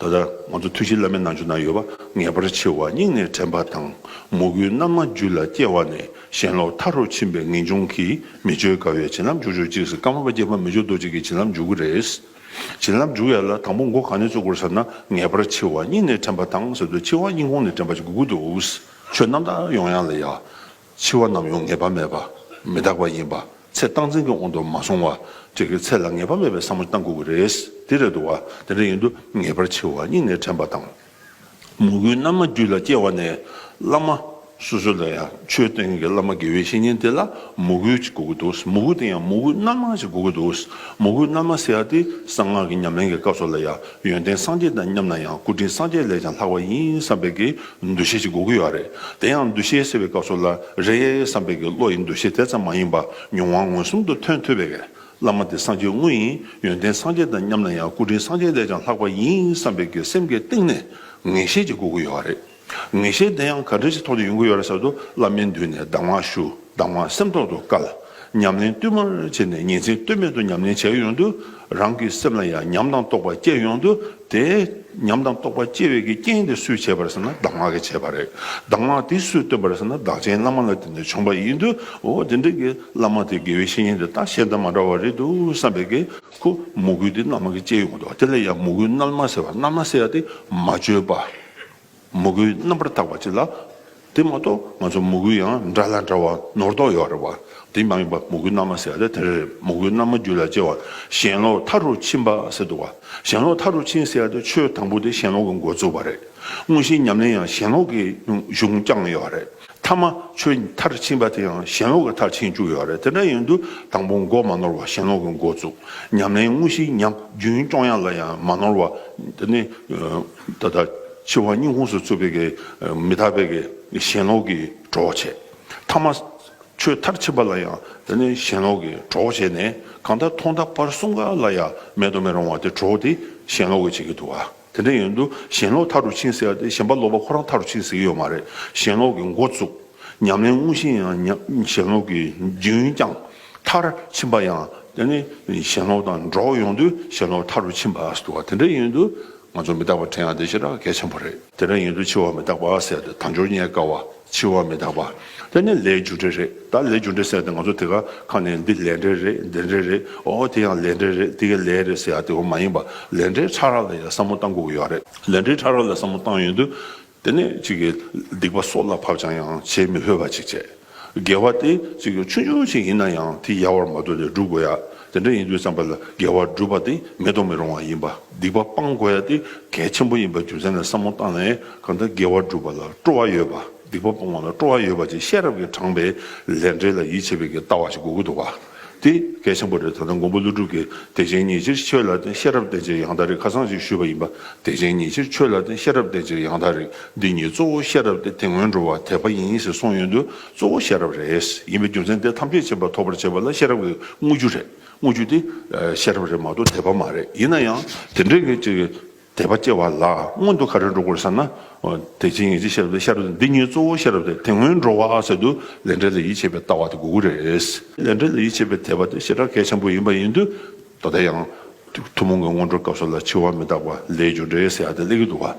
ད་ལྟ་ང་ཚོ་ཐུགས་བཞེད་བླ་མའི་ནང་ཆོས་ནང་ཡོད་པ། ངེས་པར་འཆི་བ་སྙིང་ནས་དྲན་པ་དང་། མོས་གུས་རྣལ་མ་རྒྱུད་ལ་སྐྱེ་བ་ནས། ཞེན་ལོག་མཐའ་རུ་ཕྱིན་པའི་ངེས་འབྱུང་གིས། མི་བཅོས་དགའ་བའི་བྱིན་རླབས་འཇུག་གྱུར་ཅིག་ཟེར། ཀརྨ་པ་དགྱེས་པ་མི་བསྐྱོད་རྡོ་རྗེ་གི་བྱིན་རླབས་འཇུག་གི་རེད། བྱིན་རླབས་འཇུག་ཡ་ལ་དང་པོ་མགོ་གང་ནས་བཙུགས་དགོས་ཟེར་ན། ངེས་པར་འཆི་བ་སྙིང་ནས་དྲན་པ་དང་ཟེར་དུས་འཆི་བ་སྙིང་ཁོང་ནས་དྲན་པ་ཅིག་དགོས་ཀྱི་འདུག་ཆོས་རྣམ་དག་ཡོང་ཡ་ལ་ཡ། འཆི་བ་ནམ་ཡང་ངེས་པ་མེད་པ། མི་རྟག་པ་ཡིན་པ། ཚེ་རྟག་འཛིན་གྱི་དབང་དུ་མ་སོང་བ། ཅིག་གི་ཚེ་ལ་ངེས་པ་མེད་པའི་བསམ་བློ་བཏང་དགོས་ཀྱི་རེད། དེ་རེད་འདུག་བ། དེ་འདྲ་ཡིན་དུས་ངེས་པར་འཆི་བ་སྙིང་ནས་དྲན་པ་དང་། མོས་གུས་རྣལ་མ་རྒྱུད་ལ་སྐྱེ་བ་ནས། བླ་མ་ སོ་སོ་ལ་ཡང་ཆོས་སྟོན་མཁན་གྱི་བླ་མ་དགེ་བའི་བཤེས་གཉེན་དེ་ལ་མོས་གུས་ཅིག་དགོས་ཀྱི་འདུག་མོས་གུས་དེ་ཡང་མོས་གུས་རྣལ་མ་ཞིག་དགོས་ཀྱི་འདུག་མོས་གུས་རྣལ་མ་ཟེར་ཡ་དེ་གསང་སྔགས་ཀྱི་ཉམས་ལེན་གྱི་སྐབས་སུ་ལ་ཡང་ཡོན་ཏན་སངས་རྒྱས་དང་མཉམ་ན་ཡང་སྐུ་དྲིན་སངས་རྒྱས་ལས་ཀྱང་ལྷག་པ་ཡིན་བསམ་པའི་གི་འདུ་ཤེས་ཅིག་དགོས་ཀྱི་ཡོད་རེད། དེ་ཡང་འདུ་ཤེས་ཟེར་བའི་སྐབས་སུ་ལ་རེད་བསམ་པའི་གི་བློ་ཡི་འདུ་ཤེས་དེ་ཙམ་མ་ཡིན་པ་མྱོང་བ་མངོན་སུམ་དུ་ཐོན་ཐུབ་པའི་གི་བླ་མ་དེ་སངས་རྒྱས་དངོས་ཡིན། ཡོན་ཏན་སངས་རྒྱས་དང་མཉམ་ན་ཡང་སྐུ་དྲིན་སངས་རྒྱས་ལས་ཀྱང་ལྷག་པ་ཡིན་བསམ་པའི་གི་སེམས་ཀྱི་གཏིང་ནས་ངེས་ཤེས་ཅིག་དགོས་ཀྱི་ཡོད་རེད། ངེས་ཤེས་དེ་ཡང་ག་འདྲ་ཞིག་ཐོག་ནས་ཡོང་གི་ཡོད་རེད་ཟེར་དུས་བླ་མའི་མདུན་ནས་གདམས་ངག་ཞུ། གདམས་ངག་སེམས་ཐོག་ཏུ་བཀལ། ཉམས་ལེན་བསྟུད་མར་བྱས་ནས་ཉིན་མཚན་ལྟོས་མེད་དུ་ཉམས་ལེན་བྱས་ཡོང་དུས་རང་གི་སེམས་ལ་ཡང་ཉམས་དང་རྟོགས་པ་སྐྱེ་ཡོང་དུས་དེ་ཉམས་དང་རྟོགས་པ་སྐྱེ་བའི་གི་རྐྱེན་དེ་སུས་བྱས་པ་རེད་ཟེར་ན་གདམས་ངག་གིས་བྱས་པ་རེད། གདམས་ངག་དེ་སུས་སྟོན་པ་རེད་ཟེར་ན་བདག་ཆེན་བླ་མ་ལ་བརྟེན་ནས་བྱུང་བ་ཡིན་དུས་འོ་དེ་འདྲ་གི་བླ་མ་དེ་དགེ་བའི་བཤེས་གཉེན་དེ་ད་གཞན་དང་མ་འདྲ་བ་རེད་འདུག་བསམ་པའི་གི་ཁོ་མོས་གུས་དེ་རྣལ་མ་གིས་སྐྱེ་ཡོང་གི་འདུག་དེ་ལ་ཡང་མོས་གུས་རྣལ་མ་ཟེར་བ་རྣལ་མ་ཟེར་ཡ་དེ་མ་བཅོས་པ། མོས་གུས་རྣམ་པར་དག་པ་ཅིག་ལ། དེ་མ་གཏོགས་ང་ཚོ་མོས་གུས་ཡང་འདྲ་ལ་འདྲ་བ་ནོར་དོགས་ཡོད་རེད་བ། དེ་མ་ཡིན་པ་མོས་གུས་རྣལ་མ་ཟེར་ཡ་དེ་དེ་རེད། མོས་གུས་རྣལ་མ་རྒྱུད་ལ་སྐྱེ་བ། ཞེན་ལོག་མཐའ་རུ་ཕྱིན་པ་ཟེར་འདུག་བ། ཞེན་ལོག་མཐའ་རུ་ཕྱིན་ཟེར་ཡ་དེ་ཆོས་དང་པོ་དེ་ཞེན་ལོག་གི་འགོ་བཙུགས་པ་རེད། དངོས་གཞིའི་ཉམས་ལེན་ཡང་ཞེན་ལོག་གི་གཞུང་བསྐྱངས་ཡོད་རེད། ཐ་མ་ཆོས་མཐར་ཕྱིན་པ་དེ་ཡང་ཞེན་ལོག་གི་མཐར་ཕྱིན་བཅུག་ཡོད་རེད། དེ་འདྲ་ཡིན་དུས་དང་པོ་མགོ་མ་ནོར་བ་ཞེན་ལོག་གི་འགོ་བཙུགས། ཉམས་ལེན་དངོས་གཞིའི་ཉམས་རྒྱུན་སྐྱོང་ཡ་ལ་ཡང་མ་ནོར་བ། དེ་ནི་ད་ལྟ། འཆི་བ་སྙིང་ཁོངས་སུ་བཙུགས་པའི་གི་མི་རྟག་པའི་གི་ཞེན་ལོག་གི་གྲོགས་བྱས། ཐ་མ་ཆོས་མཐར་ཕྱིན་པ་ལ་ཡང་དེ་ནི་ཞེན་ལོག་གི་གྲོགས་བྱས་ནས་གང་ལྟར་ཐོག་མཐའ་བར་གསུམ་ཀ་ལ་ཡང་མེད་དུ་མི་རུང་བ་དེ་གྲོགས་དེ་ཞེན་ལོག་གིས་བྱེད་ཀྱི་འདུག་བ། དེ་འདྲ་ཡིན་དུས་ཞེན་ལོག་མཐའ་རུ་ཕྱིན་ཟེར་ཡ་དེ་ཞེན་པ་ལོག་པ་ཁོ་རང་མཐའ་རུ་ཕྱིན་ཟེར་གྱི་ཡོད་མ་རེད། ཞེན་ལོག་གི་འགོ་བཙུགས། ཉམས་ལེན་དངོས་གཞི་ཡང་ཉམས་ཞེན་ལོག་གི་རྒྱུན་བསྐྱངས། མཐར་ཕྱིན་པ་ཡང་དེ་ནི་ཞེན་ལོག་དང་འགྲོགས་ཡོང་དུས་ཞེན་ལོག་མཐའ་རུ་ཕྱིན་པ་ཟེར་བ་དེ་འདྲ་ཡིན་དུས་ང་ཚོ་མི་རྟག་པ་དྲན་ཡག་དེ་ཞེ་དྲག་གལ་ཆེན་པོ་རེད། དེ་འདྲ་ཡིན་དུས་འཆི་བ་མི་རྟག་པ་ཟེར་ཏེ་དལ་འབྱོར་རྙེད་དཀའ་བ། འཆི་བ་མི་རྟག་པ། དེ་ནི་ལས་རྒྱུ་འབྲས་རེད། ད་ལས་རྒྱུ་འབྲས་ཟེར་ཏེ་ང་ཚོ་དེ་ག་ཁ་ནས་འདི་ལས་འབྲས་རེད། འདི་འབྲས་རེད། ཨོ་དེ་ཡང་ལས་འབྲས་རེད། དེ་ག་ལས་རེད་ཟེར་ཡག་དེ་བོ་མ་ཡིན་པ་ལས་འབྲས་ཕྲ་རགས་ལ་ཡང་བསམ་བློ་བཏང་དགོས་ཀྱི་ཡོད་རེད། ལས་འབྲས་ཕྲ་རགས་ལ་བསམ་བློ་བཏང་ཡོང་དུས། དེ་ནས་ཅིག་གིས་སྡིག་པ་སྲོག་ལ་བབ་ཀྱང་ཡང་བྱེད་མི་ཕོད་པ་ཅིག་བྱས། དགེ་བ་དེ་ཅིག་གིས་ཆུང་ཆུང་ཞིག་ཡིན་ན་ཡང་དེ་ཡལ་བར་མ་དོར་ཏེ་སྒྲུབ་དགོས་ཡ། དེ་འདྲ་ཡིན་དུས་ཙམ་པ་ལ་དགེ་བ་སྒྲུབ་པ་དེ་མེད་དུ་མི་རུང་བ་ཡིན་པ། སྡིག་པ་སྤང་དགོས་ཡ་དེ་གལ་ཆེན་པོ་ཡིན་པའི་རྒྱུ་མཚན་ལ་བསམ་བློ་བཏང་ནས་གང་ལྟར་དགེ་བ་སྒྲུབ་པ་ལ་སྤྲོ་བ་ཡོད་པ། སྡིག་པ་སྤོང་བ་ལ་སྤྲོ་བ་ཡོད་པ་ཅིག་ཤེས་རབ་ཀྱིས་དྲངས་པའི་ལས་འབྲས་ལ་ཡིད་ཆེས་པའི་གི་ལྟ་བ་ཞིག་དགོས་ཀྱི་འདུག་བ། དེ་གལ་ཆེན་པོ་རེད། ད་ལྟ་མགོན་པོ་ཀླུ་སྒྲུབ་ཀྱིས་དད་ཅན་ཉེར་གཅིག་ཆོས་ལ་བརྟེན། ཤེས་རབ་བརྟེན་ཅིང་ཡང་དག་རིག་ཁ་སང་ཞིག་ཞུས་པ་ཡིན་པ། དད་ཅན་ཉེར་གཅིག་ཆོས་ལ་བརྟེན། ཤེས་རབ་བརྟེན་ཅིང་ཡང་དག་རིག་འདི་ཉིད་གཙོ་བོ་ཤེས་རབ་སྟེ། དེ་སྔོན་འགྲོ་བ་དད་པ་ཡིན་ཞེས་གསུངས་ཡོང་དུས་གཙོ་བོ་ཤེས་རབ་རེད། ཡིན་པའི་རྒྱུ་མཚན་དེ་ཐམས་ཅད་མཁྱེན་པ་ཐོབ་པར་བྱེད་པ་ལ་ཤེས་རབ་ཀྱི་དངོས་རྒྱུ་རེད། དངོས་རྒྱུ་དེ་ཤེས་རབ་རེད་མ་གཏོགས་དད་པ་མ་རེད། ཡིན་ན་ཡང་དེ་འདྲའི་གི་ཅིག་དད་པ་སྐྱེ་བ་ལ་སྔོན་དུ་ག་རེ་འགྲོ་དགོས་ཟེར་ན། དད་ཅན་ཉེར་གཅིག་ཤེས་རབ་སྟེ། ཤེས་རབ་སྟེ། འདི་ཉིད་གཙོ་བོ་ཤེས་རབ་སྟེ། དེ་སྔོན་འགྲོ་བ་ཟེར་དུས་ལས་འབྲས་ལ་ཡིད་ཆེས་པའི་ལྟ་བ་དེ་དགོས་ཀྱི་རེད། ལས་འབྲས་ལ་ཡིད་ཆེས་པའི་དད་པ་དེ་ཞེ་དྲག་གལ་ཆེན་པོ་ཡིན་པ་ཡིན་དུས། ད་ལྟ་ཡང་ཐུན་མོང་གི་སྔོན་འགྲོའི་སྐབས་སུ་ལ་འཆི་བ་མི་རྟག་པ། ལས་རྒྱུ་འབྲས་ཟེར་ཡ་དེ་སླེབས་ཀྱི་འདུག་བ།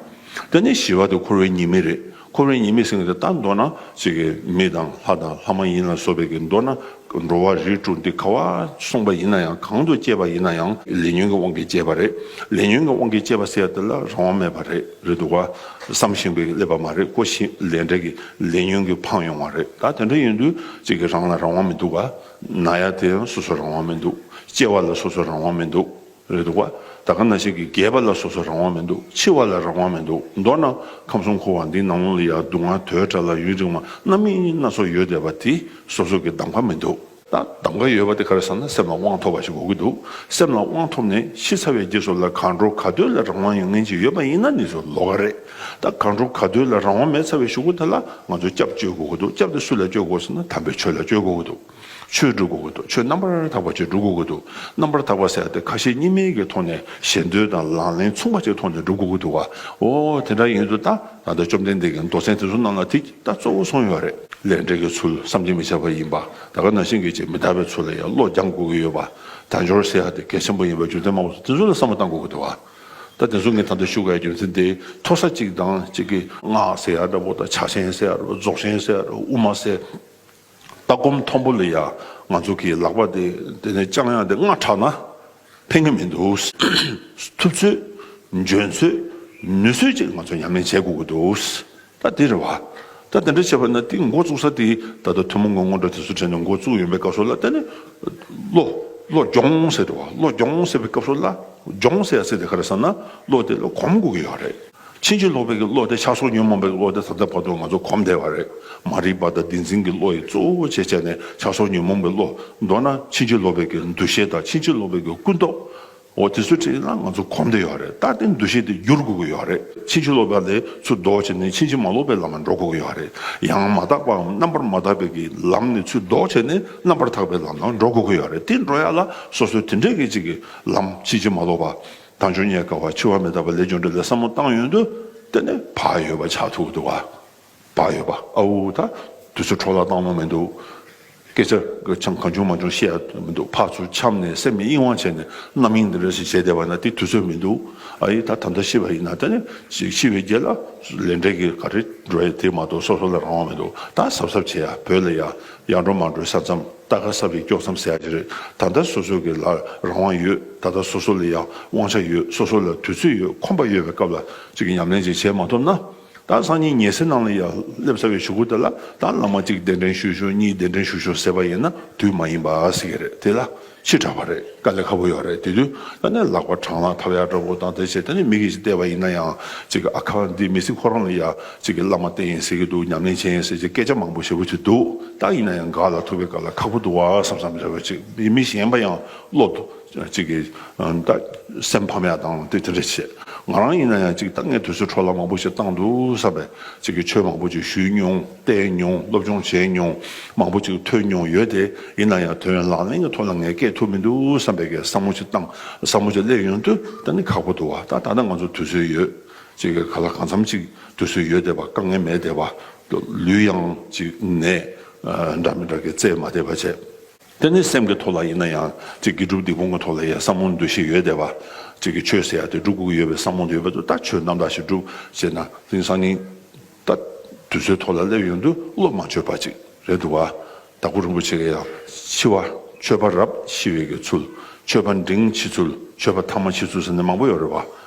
དེ་ནས་བཞི་པ་དེ་འཁོར་བའི་ཉེས་དམིགས་རེད། འཁོར་བའི་ཉེས་དམིགས་ཟེར་མཁན་དེ་ད་མདོར་ན་ཅིག་གི་མི་དང་ལྷ་དང་ལྷ་མ་ཡིན་ལ་སོགས་པའི་གི་མདོར་ན་འགྲོ་བ་རིགས་དྲུག་འདི་ག་བ་སོང་པ་ཡིན་ན་ཡང་། གང་དུ་སྐྱེས་པ་ཡིན་ན་ཡང་ལས་ཉོན་གྱི་དབང་གིས་སྐྱེས་པ་རེད། ལས་ཉོན་གྱི་དབང་གིས་སྐྱེས་པ་ཟེར་ཡ་དེ་ལ་རང་དབང་མེད་པ་རེད། རེད་འདུག་བ། བསམ་བཞིན་པའི་སླེབས་པ་མ་རེད། ཀོ་ཤི་ལས་འབྲས་ཀྱི་ལས་ཉོན་གྱིས་འཕངས་ཡོང་བ་རེད། ད་དེ་འདྲ་ཡིན་དུས་ཅིག་གི་རང་ལ་རང་དབང་མི་འདུག་བ། ན་ཡ་དེ་ཡང་སོ་སོ་རང་དབང་མི་འདུག་སྐྱེ་བ་ལ་སོ་སོ་རང་དབང་མི་འདུག་རེད་འདུག་བ། ད་ག་ནང་བཞིན་གྱི་རྒས་པ་ལ་སོ་སོ་རང་དབང་མི་འདུག་འཆི་བ་ལ་རང་དབང་མི་འདུག་མདོར་ན་ཁམས་གསུམ་འཁོར་བ་འདིའི་ནང་ལོགས་ལ་ཡང་སྡུག་བསྔལ་དོས་དྲག་ལ་ཡུན་རིང་བ་སྣ་མིན་སྣ་ཚོགས་ཡོད་བསྡད་པ་དེ་སོ་སོ་གི་གདམ་ག་མི་འདུག་ད་གདམ་ག་ཡོད་པ་དེ་ག་རེ་ཟེར་ན་སེམས་ལ་དབང་ཐོབ་པ་ཞིག་དགོས་ཀྱི་འདུག་སེམས་ལ་དབང་ཐོབ་ནས་ཤི་ཚར་བའི་རྗེས་སུ་ལ་གང་འགྲོ་ག་འདོད་ལ་རང་དབང་ཡོད་མཁན་ཅིག་ཡོད་པ་ཡིན་ན་འདི་ཚོ་ལོགས་ཀ་རེད། ད་གང་འགྲོ་ག་འདོད་ལ་རང་དབང་མེད་ཚར་བའི་གཞུག་གུ་དེ་ལ་ང་ཚོ་སྐྱབས་བཅོལ་དགོས་ཀྱི་འདུག་སྐྱབས་དེ་སུ་ལ་བཅོལ་དགོས་ཟེར་ན་དམ་པའི་ཆོས་ལ་བཅོལ་དགོས་ཀྱི་འདུག་ཆོས་སྒྲུབ་དགོས་ཀྱི་འདུག་ཆོས་རྣམ་པར་དག་པ་ཅིག་སྒྲུབ་དགོས་ཀྱི་འདུག་རྣམ་པར་དག་པ་ཟེར་ཡ་དེ་ཁ་ཞེ་གཉིས་མེད་ཀྱི་ཐོག་ནས་ཞེ་འདོད་དང་ལག་ལེན་མཚུངས་པ་ཅིག་ཐོག་ནས་སྒྲུབ་དགོས་ཀྱི་འདུག་བ། ཨོ་དེ་འདྲ་ཡིན་དུས་ད་ད་ལྟ་བཅོམ་ལྡན་འདས་ཀྱི་མདོ་ཚན་དེ་ཚོ་ནང་ལ་དེ་ད་གཙོ་བོ་གསུངས་ཡོད་རེད། ལས་འབྲས་ཀྱི་ཚུལ་བསམ་གྱིས་མི་ཁྱབ་པ་ཡིན་པ། ད་ག་ནང་བཞིན་གྱི་ཅིག་མི་རྟག་པའི་ཚུལ་ལ་ཡང་བློ་སྦྱང་དགོས་ཀྱི་ཡོད་པ། དལ་འབྱོར་ཟེར་ཡ་དེ་གལ་ཆེན་པོ་ཡིན་པའི་རྒྱུ་མཚན་མང་པོ་དེ་ཚོ་ལ་བསམ་བློ་བཏང་དགོས་ཀྱི་འདུག་བ། ད་དེ་ཚོ་ངས་ད་ལྟ་ཞུ་དགོས་ཡ་རྒྱུ་མཚན་དེ་མཐོ་ས་གཅིག་དང་གཅིག་གི་སྔགས་ཟེར་ཡ་འདྲ་པོ་དང་ཕྱག་ཆེན་ཟེར་ཡ་འདྲ་པོ་རྫོགས་ཆེན་ཟེར་ཡ་འདྲ་པོ་དབུ་མ་ཟེར། ལྟ་སྒོམ་མཐོན་པོ་ལ་ཡ་ང་ཚོ་གི་ལག་པ་དེ་དེ་ནས་བརྐྱང་ཡ་དེ་སྔ་དྲགས་ན་ཕན་གི་མི་འདུག་ཐུབ་ཚོད་འཇོན་ཚོད་ནུས་ཚོད་ཅིག་ང་ཚོ་ཉམས་ལེན་བྱེད་དགོས་ཀྱི་འདུག་ད་དེ་རེད་བ། ད་དེ་འདྲ་བྱས་པ་ན་དེ་འགོ་བཙུགས་ས་དེ་ད་ལྟ་ཐུན་མོང་གི་སྔོན་འགྲོ་དེ་ཚོ་དྲན་ནས་འགོ་བཙུགས་ཡོང་པའི་སྐབས་སུ་ལ་དེ་ནི་བློ་བློ་སྦྱོང་ཟེར་དུས་བ། བློ་སྦྱོང་ཟེར་བའི་སྐབས་སུ་ལ་སྦྱོང་ཟེར་ཡ་ཟེར་དེ་ག་རེ་ཟེར་ན་བློ་དེ་ལ་གོམས་དགོས་ཀྱི་ཡོད་རེད། ཕྱིན་ཅི་ལོག་པའི་གི་བློ་དེ་ཆགས་སོགས་ཉོན་མོངས་པའི་གི་བློ་དེ་ད་ལྟ་བར་དུ་ང་ཚོ་གོམས་བསྡད་པ་རེད། མ་རིག་པ་དང་བདེན་འཛིན་གྱི་བློ་ཡི་གཙོ་བོ་བྱས་བྱས་ནས་ཆགས་སོགས་ཉོན་མོངས་པའི་བློ། མདོར་ན་ཕྱིན་ཅི་ལོག་པའི་གི་འདུ་ཤེས་དང་ཕྱིན་ཅི་ལོག་པའི་གི་ཀུན་རྟོག་འོ་དེ་ཚོ་བྲིས་ན་ང་ཚོ་གོམས་བསྡད་ཡོད་རེད། ད་དེ་འདུ་ཤེས་དེ་བསྒྱུར་དགོས་ཀྱི་ཡོད་རེད། ཕྱིན་ཅི་ལོག་པ་ལས་ཚུར་ལྡོག་བྱས་ནས་ཕྱིན་ཅི་མ་ལོག་པའི་ལམ་ལ་འགྲོ་དགོས་ཀྱི་ཡོད་རེད། ཡང་མ་དག་པའམ་རྣམ་པར་མ་དག་པའི་གི་ལམ་ནས་ཚུར་ལྡོག་བྱས་ནས་རྣམ་པར་དག་པའི་ལམ་ལ་འགྲོ་དགོས་ཀྱི་ཡོད་རེད། དེ་འགྲོ་ཡ་ལ་སོ་སོའི་དེ་འདྲའི་གི་ཅིག་གི་ལམ་ཕྱིན་ཅི་མ་ལོག་པ། དལ་འབྱོར་རྙེད་དཀའ་བ། འཆི་བ་མི་རྟག་པ། ལས་རྒྱུ་འབྲས་ལ་བསམ་བློ་བཏང་ཡོང་དུས་དེ་ནས་བག་ཡོད་པ་ཆགས་ཐུབ་འདུག་བ། བག་ཡོད་པ། ཨ་འུ་ད་དུས་ཚོད་འཕྲོ་བརླག་བཏང་ནོ་མི་འདུག་སྐད་ཆ་གང་བྱུང་མང་བྱུང་བཤད་ཡ་མི་འདུག་ཕར་ཚུར་འཆམ་ནས་སེམས་མི་གཡེང་བ་བྱས་ནས་རྣམ་གཡེང་འདི་འདྲ་ཞིག་བྱས་བསྡད་པ་ན་དེ་དུས་ཚོད་མི་འདུག་ཨ་ཡི་ད་ད་ལྟ་ཤི་བ་ཡིན་ན་དེ་ནས་ཤི་ཤི་བའི་རྗེས་ལ་ལས་འབྲས་ཀྱི་ག་རེ་འགྲོ་ཡ་དེ་མ་གཏོགས་སོ་སོ་ལ་རང་དབང་མི་འདུག་ད་གཟབ་གཟབ་བྱེད་ཡ། བོད་ལ་ཡ་ཡར་འགྲོ་མར་འགྲོའི་ས་མཚམས། རྟ་ཁ་སྲབ་པའི་དཀྱོག་མཚམས་ཟེར་ཡ་ཅིག་རེད། ད་ལྟ་སོ་སོ་གི་ལ་རང་དབང་ཡོད། ད་ལྟ་སོ་སོ་ལ་ཡང་དབང་ཆ་ཡོད། སོ་སོ་ལ་དུས་ཚོད་ཡོད། ཁོམ་པ་ཡོད་པའི་སྐབས་ལ་ཅིག་ཉམས་ལེན་ཅིག་བྱེད་མ་ཐུབ་ན། ད་སང་ཉིན་ཉལ་སའི་ནང་ལ་ཡང་སླེབས་ཚར་བའི་གཞུག་གུ་དེ་ལ་ད་བླ་མ་གཅིག་གདན་འདྲེན་ཞུ་ཞུ། གཉིས་གདན་འདྲེན་ཞུ་ཞུ་ཟེར་བ་ཡིན་ན་དུས་མ་ཡིན་པ་ཟེར་གི་རེད། དེ་ལ་ཕྱི་དྲགས་པ་རེད། དཀའ་ལས་ཁག་པོ་ཡོད་རེད། དེ་དུས་ད་ནི་ལག་པ་གྲང་ལ་ཐབས་ཡག་འདྲ་པོ་དང་དེ་བྱས། ད་ནི་མི་གིས་ཅིག་བལྟས་པ་ཡིན་ན་ཡང་ཅིག་ཨ་ཁ་འདི་མི་སྲིད། ཁོ་རང་ལ་ཡང་ཅིག་བླ་མ་བསྟེན་ཡིན་ཟེར་གི་འདུག་ཉམས་ལེན་བྱེད་ཡིན་ཟེར་གྱི་སྐད་ཆ་མང་པོ་ཞེ་པོ་ཅིག་འདུག་ད་ཡིན་ན་ཡང་འགག་ལ་ཐུག་པའི་སྐབས་ལ་ཁག་པོ་འདུག་བ་བསམ་བསམ་རེ་བ་ཅིག་མི་གཞན་པ་ཡང་བློ་ཅིག་གི་ད་སེམས་ཕམ་ཡ་དང་དེ་དེ་འདྲ་བྱེད། ང་རང་ཡིན་ན་ཡང་ཅིག་ད་ངས་དུས་ཚོད་འཕྲོ་བརླག་མང་པོ་ཞིག་བཏང་འདུག་བསམ་པའི་ཅིག་གི་ཆོས་མང་པོ་ཅིག་ཞུས་མྱོང་། བལྟས་མྱོང་། སློབ་སྦྱོང་བྱས་མྱོང་། མང་པོ་ཅིག་ཐོས་མྱོང་ཡོད་དེ། ཡིན་ན་ཡང་དོན་ལག་ལེན་གྱི་ཐོག་ལ་ངས་བསྐྱལ་ཐུབ་མི་འདུག་བསམ་པའི་གི་བསམ་བློ་ཅིག་བཏང་། བསམ་བློ་ཅིག་སླེབས་ཡོང་དུས་ད་ནི་ཁག་པོ་འདུག་བ། ད་ད་ལྟ་ང་ཚོ་དུས་ཚོད་ཡོད། ཅིག་གི་ག་ལ་གང་འཚམ་ཅིག་དུས་ཚོད་ཡོད་བསྡད་པ། དཀའ་ངལ་མེད་བསྡད་པ། ལུས་ཡང་ཅིག་ནད་འདྲ་མི་འདྲ་གི་རྩེད་མ་བསྡད་པ་བྱས། དེ་ནི་སེམས་ཀྱི་ཐོག་ལ་ཡིན་ན་ཡང་ཅིག་དགེ་སྒྲུབ་སྡིག་སྤོང་གི་ཐོག་ལ་ཡང་བསམ་བློ་འདུ་ཤེས་ཡོད་བསྡད་པ། ཅིག་གི་ཆོས་ཟེར་ཡ་དེ་སྒྲུབ་དགོས་ཀྱི་ཡོད་པའི་བསམ་བློ་འདུ་ཡོད་པ་དུ། ད་ཆོས་རྣམ་དག་ཞིག་སྒྲུབ་བྱས་ན་དེང་སང་ཉིན་ད་དུས་ཚོད་ཐོག་ལ་སླེབས་ཡོང་དུས་བློ་མ་བཅོས་པ་ཅིག་རེད་འདུག་བ། དྭགས་པོ་རིན་པོ་ཆེ་གིས་ཡང་འཆི་བ། ཆོས་པ་རབ་འཆི་བའི་གི་ཚུལ། ཆོས་པ་འབྲིང་འཆི་ཚུལ། ཆོས་པ་ཐ་མ་འཆི་ཚུལ་ཟེར་ནས་མང་པོ་ཡོད་རེད་བ།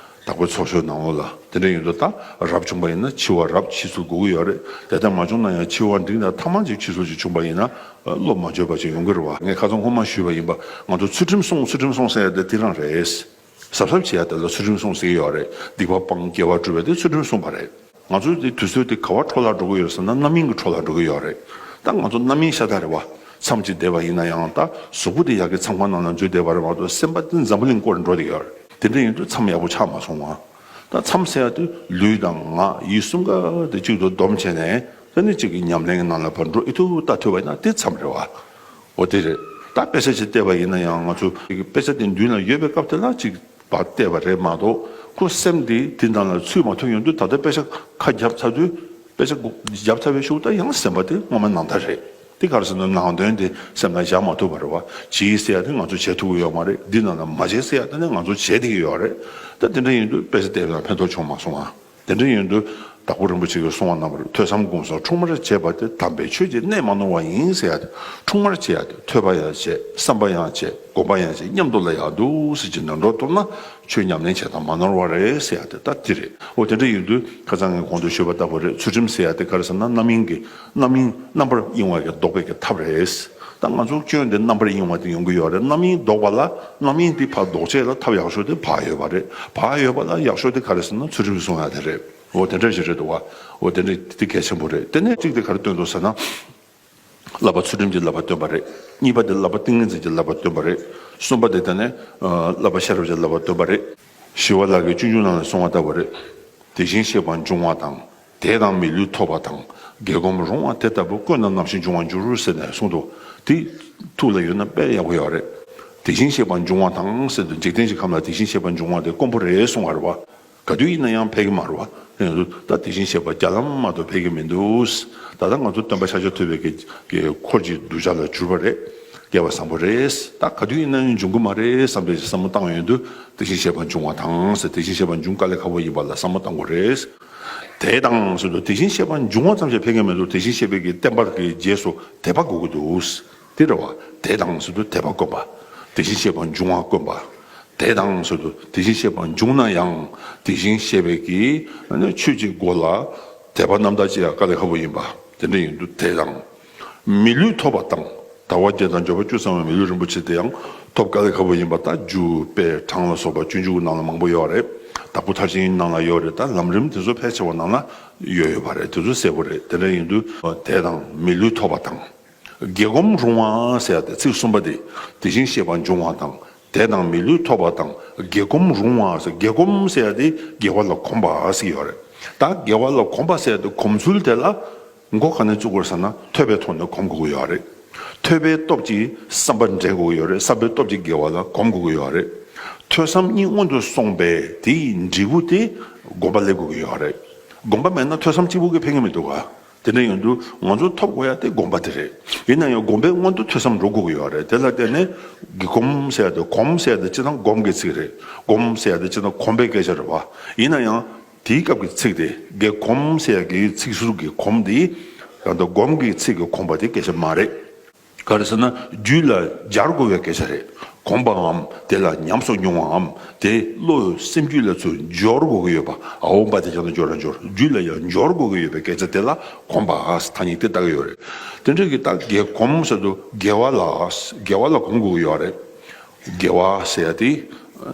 དྭགས་པོའི་ཚོགས་ཆོས་ནང་ལོགས་ལ། དེ་འདྲ་ཡིན་དུས་ད་རབ་བྱུང་པ་ཡིན་ན་འཆི་བ་རབ་འཆི་ཚུལ་དགོས་ཀྱི་ཡོད་རེད། དེ་ལྟར་མ་བྱུང་ན་ཡང་འཆི་བ་འབྲིང་དང་ཐ་མ་ཅིག་འཆི་ཚུལ་ཅིག་བྱུང་པ་ཡིན་ན་བློ་མ་བཅོས་པ་ཅིག་ཡོང་གི་རེད་བ། ངས་ཁ་སང་སྔོན་མ་ཞུས་པ་ཡིན་པ། ང་ཚོ་ཚུལ་ཁྲིམས་སྲུང་། ཚུལ་ཁྲིམས་སྲུང་ཟེར་ཡ་དེ་དེ་རང་རེད། གཟབ་གཟབ་བྱེད་ཡ་དེ་ལ་ཚུལ་ཁྲིམས་སྲུང་ཟེར་གྱི་ཡོད་རེད། སྡིག་པ་སྤང་། དགེ་བ་སྒྲུབ་པ་དེ་ཚུལ་ཁྲིམས་སྲུང་བ་རེད། ང་ཚོའི་དེ་དུས་ཚོད་དེ་ག་བ་འཕྲོ་བརླག་འགྲོ་གི་ཡོད་རེད་ཟེར་ན་རྣམ་གཡེང་གི་འཕྲོ་བརླག་འགྲོ་གི་ཡོད་རེད། ད་ང་ཚོ་རྣམ་གཡེང་ཤ་སྟག་རེད་བ། མཚམས་ཅིག་བསྡད་པ་ཡིན་ན་ཡང་ད་གཟུགས་པོ་དེ་ཡ་གི་མཚམས་ཁང་ནང་ལ་འཛུལ་བསྡད་པ་རེད་མ་གཏོགས་སེམས་པ་དེ་འཛམ་བུ་གླིང་སྐོར་འགྲོ་བསྡད་ཡོད་རེད། དེ་འདྲ་ཡིན་དུས་མཚམས་ཡག་པོ་ཆགས་མ་སོང་ང་། ད་མཚམས་ཟེར་ཡ་དེ་ལུས་དང་ངག་ཡིད་གསུམ་ཀ་དེ་གཅིག་ཏུ་བསྡོམས་བྱས་ནས་ད་ནི་གཅིག་གི་ཉམས་ལེན་གྱི་ནང་ལ་ཕར་འགྲོ་ཨེ་ཐུབ་ལྟ་ཐུབ་པ་ཡིན་ན་དེ་མཚམས་རེད་བ། འོ་དེ་རེད། ད་དཔེ་ཆ་ཅིག་བལྟས་པ་ཡིན་ན་ཡང་ང་ཚོ་དཔེ་ཆ་དེ་མདུན་ལ་ཡོད་པའི་སྐབས་དེ་ལ་ཅིག་བལྟས་པ་རེད་མ་གཏོགས། ཁོ་སེམས་དེ་དེ་ནང་ལ་ཚུད་མ་ཐུབ་ཡོང་དུས། ད་ལྟ་དཔེ་ཆ་ཁ་བརྒྱབ་ཚར་དུས། དཔེ་ཆ་བརྒྱབ་ཚར་བའི་ཤུགས་ད་ཡང་སེམས་པ་དེ་སྔོན་མ་ནང་ལྟར་རེད། དེ་ག་རེ་ཟེར་ན་ནང་དོན་དེ་སེམས་ལ་བཞག་མ་ཐུབ་པ་རེད་བ། བྱས་ཟེར་ཡ་དེ་ང་ཚོ་བྱེད་ཐུབ་ཀྱི་ཡོད་མ་རེད། འདི་ནང་ལ་མ་བྱེད་ཟེར་ཡ་དེ་ནི་ང་ཚོ་བྱེད་བསྡད་ཀྱི་ཡོད་རེད། ད་དེ་འདྲ་ཡིན་དུས་དཔེ་ཆ་བལྟས་པ་ན་ཕན་ཐོགས་བྱུང་མ་སོང་ང་། དེ་འདྲ་ཡིན་དུས་དྭགས་པོ་རིན་པོ་ཆེ་གིས་གསུངས་པ་ནང་བཞིན། ཐོས་བསམ་སྒོམ་གསུམ་འཁྲུལ་མར་བྱས་པ་དེ། དམ་པའི་ཆོས་ཀྱི་གནད་མ་ནོར་བ་ཡིན་ཟེར་ཡ་དེ། འཁྲུལ་མར་བྱེད་ཡ་དེ། ཐོས་པ་ཡང་བྱེད། བསམ་པ་ཡང་བྱེད། སྒོམ་པ་ཡང་བྱེད། མཉམ་དུ་ལ་ཡག་འདུག་ཟེར་གྱི་ནང་འགྲོ་ཐུབ་ན་ཆོས་ཉམས་ལེན་བྱེད་སྟངས་མ་ནོར་བ་རེད་ཟེར་ཡ་དེ་ད་དེ་རེད། འོ་དེ་འདྲ་ཡིན་དུས་ཁ་སང་ངས་གོང་དུ་ཞུས་པ་ལྟ་བུ་རེད། ཚུལ་ཁྲིམས་ཟེར་ཡ་དེ་ག་རེ་ཟེར་ན་རྣམ་གཡེང་གི། རྣམ་གཡེང་རྣམ་པར་གཡེང་བ་གི་ལྡོག་པའི་གི་ཐབས་རེད། ད་ང་ཚོ་སྐྱོན་དེ་རྣམ་པར་གཡེང་བ་དེ་ཡོང་གི་ཡོད་རེད། རྣམ་གཡེང་ལྡོག་པ་ལ། རྣམ་གཡེང་དེ་ཕར་ལྡོག་བྱེད་ལ་ཐབས་ཡག་ཤོས་དེ་བག་ཡོད་པ་རེད། བག་ཡོད་པ་ལ་ཡག་ཤོས་དེ་ག་རེ་ཟེར་ན་ཚུལ་ཁྲིམས་སྲུང་ཡ་དེ་རེད། འོ་དེ་འདྲ་ཞིག་རེད་འདུག་བ། འོ་དེ་འདྲ་དེ་གལ་ཆེན་པོ་རེད། དེ་ནས་གཅིག་དེ་ག་རེ་སྟོན་འདུག་ཟེར་ན། བསླབ་པ་ཚུལ་ཁྲིམས་ཀྱི་བསླབ་པ་སྟོན་པ་རེད། གཉིས་པ་དེ་བསླབ་པ་ཏིང་ངེ་འཛིན་གྱི་བསླབ་པ་སྟོན་པ་རེད། གསུམ་པ་དེ་དེ་ནས་བསླབ་པ་ཤེས་རབ་ཀྱི་བསླབ་པ་སྟོན་པ་རེད། ཞི་བ་ལྷ་གིས་སྤྱོད་འཇུག་ནང་ལ་གསུངས་པ་ལྟ་བུ་རེད། དེ་བཞིན་གཤེགས་པ་འབྱུང་བ་དང་། དད་དང་མི་ལུས་ཐོབ་པ་དང་། དགེ་སྒོམ་རུང་བ་དེ་ལྟ་བུ། ཀུན་ཏུ་རྣམ་ཤེས་འབྱུང་བར་འགྱུར་ཟེར་ནས་གསུངས་འདུག་དེ་ཐུགས་ལ་ཡོད་ན་དཔེ་ཡག་པོ་ཡོད་རེད། དེ་བཞིན་གཤེགས་པ་འབྱུང་བ་དང་ཟེར་དུས། འཇིག་རྟེན་གྱི་ཁམས་ལ་དེ་བཞིན་གཤེགས་པ་འབྱུང་བ་དེ་དཀོན་པོ་རེད་གསུང་བ་རེད་བ། ག་དུས་ཡིན་ན་ཡང་ཕེབས་ཀྱི་མ་རེད་བ། ཡིན་ན་ད་དེ་བཞིན་གཤེགས་པ་བརྒྱ་ལམ་མ་གཏོགས་ཕེབས་ཀྱི་མི་འདུག་ད་ལྟ་ང་ཚོ་སྟོན་པ་ཤཱཀྱ་ཐུབ་པའི་གི་གི་འཁོར་གྱི་གདུལ་བྱ་ལ་གྱུར་པ་རེད། སྐལ་བ་བཟང་པོ་རེད། ད་ག་དུས་ཡིན་ན་ཡང་འབྱུང་གི་མ་རེད་བསམ་པའི་བསམ་བློ་བཏང་ཡོང་དུས། དེ་བཞིན་གཤེགས་པ་འབྱུང་བ་དང་ཟེར། དེ་བཞིན་གཤེགས་པ་འབྱུང་དཀའ་ལས་ཁག་པོ་ཡིན་པ་ལ་བསམ་བློ་བཏང་དགོས་རེད། དད་དང་ཟེར་དུས་དེ་བཞིན་གཤེགས་པ་འབྱུང་བ་ཙམ་ཞིག་ཕན་གྱི་མི་འདུག་དེ་བཞིན་གཤེགས་པའི་གི་བསྟན་པ་གི་རྗེས་སུ་དད་པ་དགོས་ཀྱི་འདུག་དེ་རེད་བ། དད་དང་ཟེར་དུས་དད་པ་དཀོན་པ། དེ་བཞིན་གཤེགས་པ་འབྱུང་བ་དཀོན་པ། དད་དང་ཟེར་དུས་དེ་བཞིན་གཤེགས་པ་འབྱུང་ན་ཡང་དེ་བཞིན་གཤེགས་པའི་གི་ཆོས་ཀྱི་སྒོ་ལ་དད་པ་རྣམ་དག་བྱེད་ཡ་དཀའ་ལས་ཁག་པོ་ཡིན་པ། དེ་འདྲ་ཡིན་དུས་དད་དང་། མི་ལུས་ཐོབ་པ་དང་། དལ་བ་བརྒྱད་དང་འབྱོར་པ་བཅུ་ཚང་བའི་མི་ལུས་རིན་པོ་ཆེ་དེ་ཡང་ཐོབ་དཀའ་ལས་ཁག་པོ་ཡིན་པ། ད་རྒྱུ་དཔེ་གྲངས་ལ་སོགས་པ་སྤྱོད་འཇུག་ནང་ལ་མང་པོ་ཡོད་རེད། དྭགས་པོ་མཐར་ཕྱིན་ནང་ལ་ཡོད་རེད། ད་ལམ་རིམ་དེ་ཚོ་ཕལ་ཆེ་བ་ནང་ལ་ཡོད་ཡོད་པ་རེད། དེ་ཚོ་གསལ་པོ་རེད། དེ་འདྲ་ཡིན་དུས་དད་དང་མི་ལུས་ཐོབ་པ་དང་། དགེ་གོམས་རུང་བ་ཟེར་ཡ་དེ་ཚིག་གསུམ་པ་དེ། དེ་བཞིན་གཤེགས་པ་འབྱུང་བ་དང་། དད་དང་མི་ལུས་ཐོབ་པ་དང་། དགེ་གོམས་རུང་བ་ཟེར། དགེ་གོམས་ཟེར་ཡ་དེ་དགེ་བ་ལ་གོམས་པ་ཟེར་ཡོད་རེད། ད་དགེ་བ་ལ་གོམས་པ་ཟེར་ཡ་དེ་གོམས་ཚུལ་དེ་ལ། མགོ་ག་ནས་བཙུགས་དགོས་ཟེར་ན་ཐོས་པའི་ཐོག་ནས་གོམས་དགོས་ཀྱི་ཡོད་རེད། ཐོས་པའི་སྟོབས་ཀྱིས་བསམ་པ་འདྲེན་དགོས་ཀྱི་ཡོད་རེད། བསམ་པའི་སྟོབས་ཀྱིས་དགེ་བ་ལ་གོམས་དགོས་ཀྱི་ཡོད་རེད། ཐོས་བསམ་གཉིས་སྔོན་དུ་སོང་བས་དེའི་འབྲས་བུ་དེ་སྒོམ་པ་སླེབས་དགོས་ཀྱི་ཡོད་རེད། སྒོམ་པ་མེད་ན་ཐོས་བསམ་གཅིག་པུ་གིས་ཕན་གྱི་མི་འདུག་ག་དེ་འདྲ་ཡིན་དུས་ང་ཚོ་ཐོབ་དགོས་ཡ་དེ་སྒོམ་པ་དེ་རེད། ཡིན་ན་ཡང་སྒོམ་པའི་སྔོན་དུ་ཐོས་བསམ་འགྲོ་དགོས་ཀྱི་ཡོད་རེད། དེ་ལ་བརྟེན་ནས་དགེ་གོམས་ཟེར་ཡ་དེ། གོམས་ཟེར་ཡ་དེ་སྤྱིར་བཏང་སྒོམ་གྱི་ཚིག་རེད། སྒོམ་ཟེར་ཡ་དེ་སྤྱིར་བཏང་གོམས་པའི་སྐད་ཆ་རེད་བ། ཡིན་ན་ཡང་། དེའི་སྐབས་ཀྱི་ཚིག་དེ། དགེ་གོམས་ཟེར་ཡ་གི་ཚིག་ཟུར་གྱི་གོམས་དེ། ད་ལྟ་སྒོམ་གྱི་ཚིག་གི་གོམས་པ་དེ་སྐད་ཆ་མ་རེད། ག་རེ་ཟེར་ན་རྒྱུད་ལ་སྦྱར་དགོས་པའི་སྐད་ཆ་རེད། གོམས་པའམ་དེ་ལ་ཉམས་སུ་མྱོང་བའམ་དེ་བློ་སེམས་རྒྱུད་ལ་ཚུར་འབྱོར་དགོས་ཀྱི་ཡོད་པ། ཨའོ་པ་དེ་ཀྱང་ན་འབྱོར་ར་འབྱོར། རྒྱུད་ལ་ཡང་འབྱོར་དགོས་ཀྱི་ཡོད་པའི་སྐད་ཆ་དེ་ལ་གོམས་པ་ཐ་སྙད་དེ་བཏགས་ཀྱི་ཡོད་རེད། དེ་འདྲ་གི་ད་དགེ་གོམས་ཟེར་དུས་དགེ་བ་ལ། དགེ་བ་ལ་གོམས་དགོས་ཀྱི་ཡོད་རེད། དགེ་བ་ཟེར་ཡ་དེ།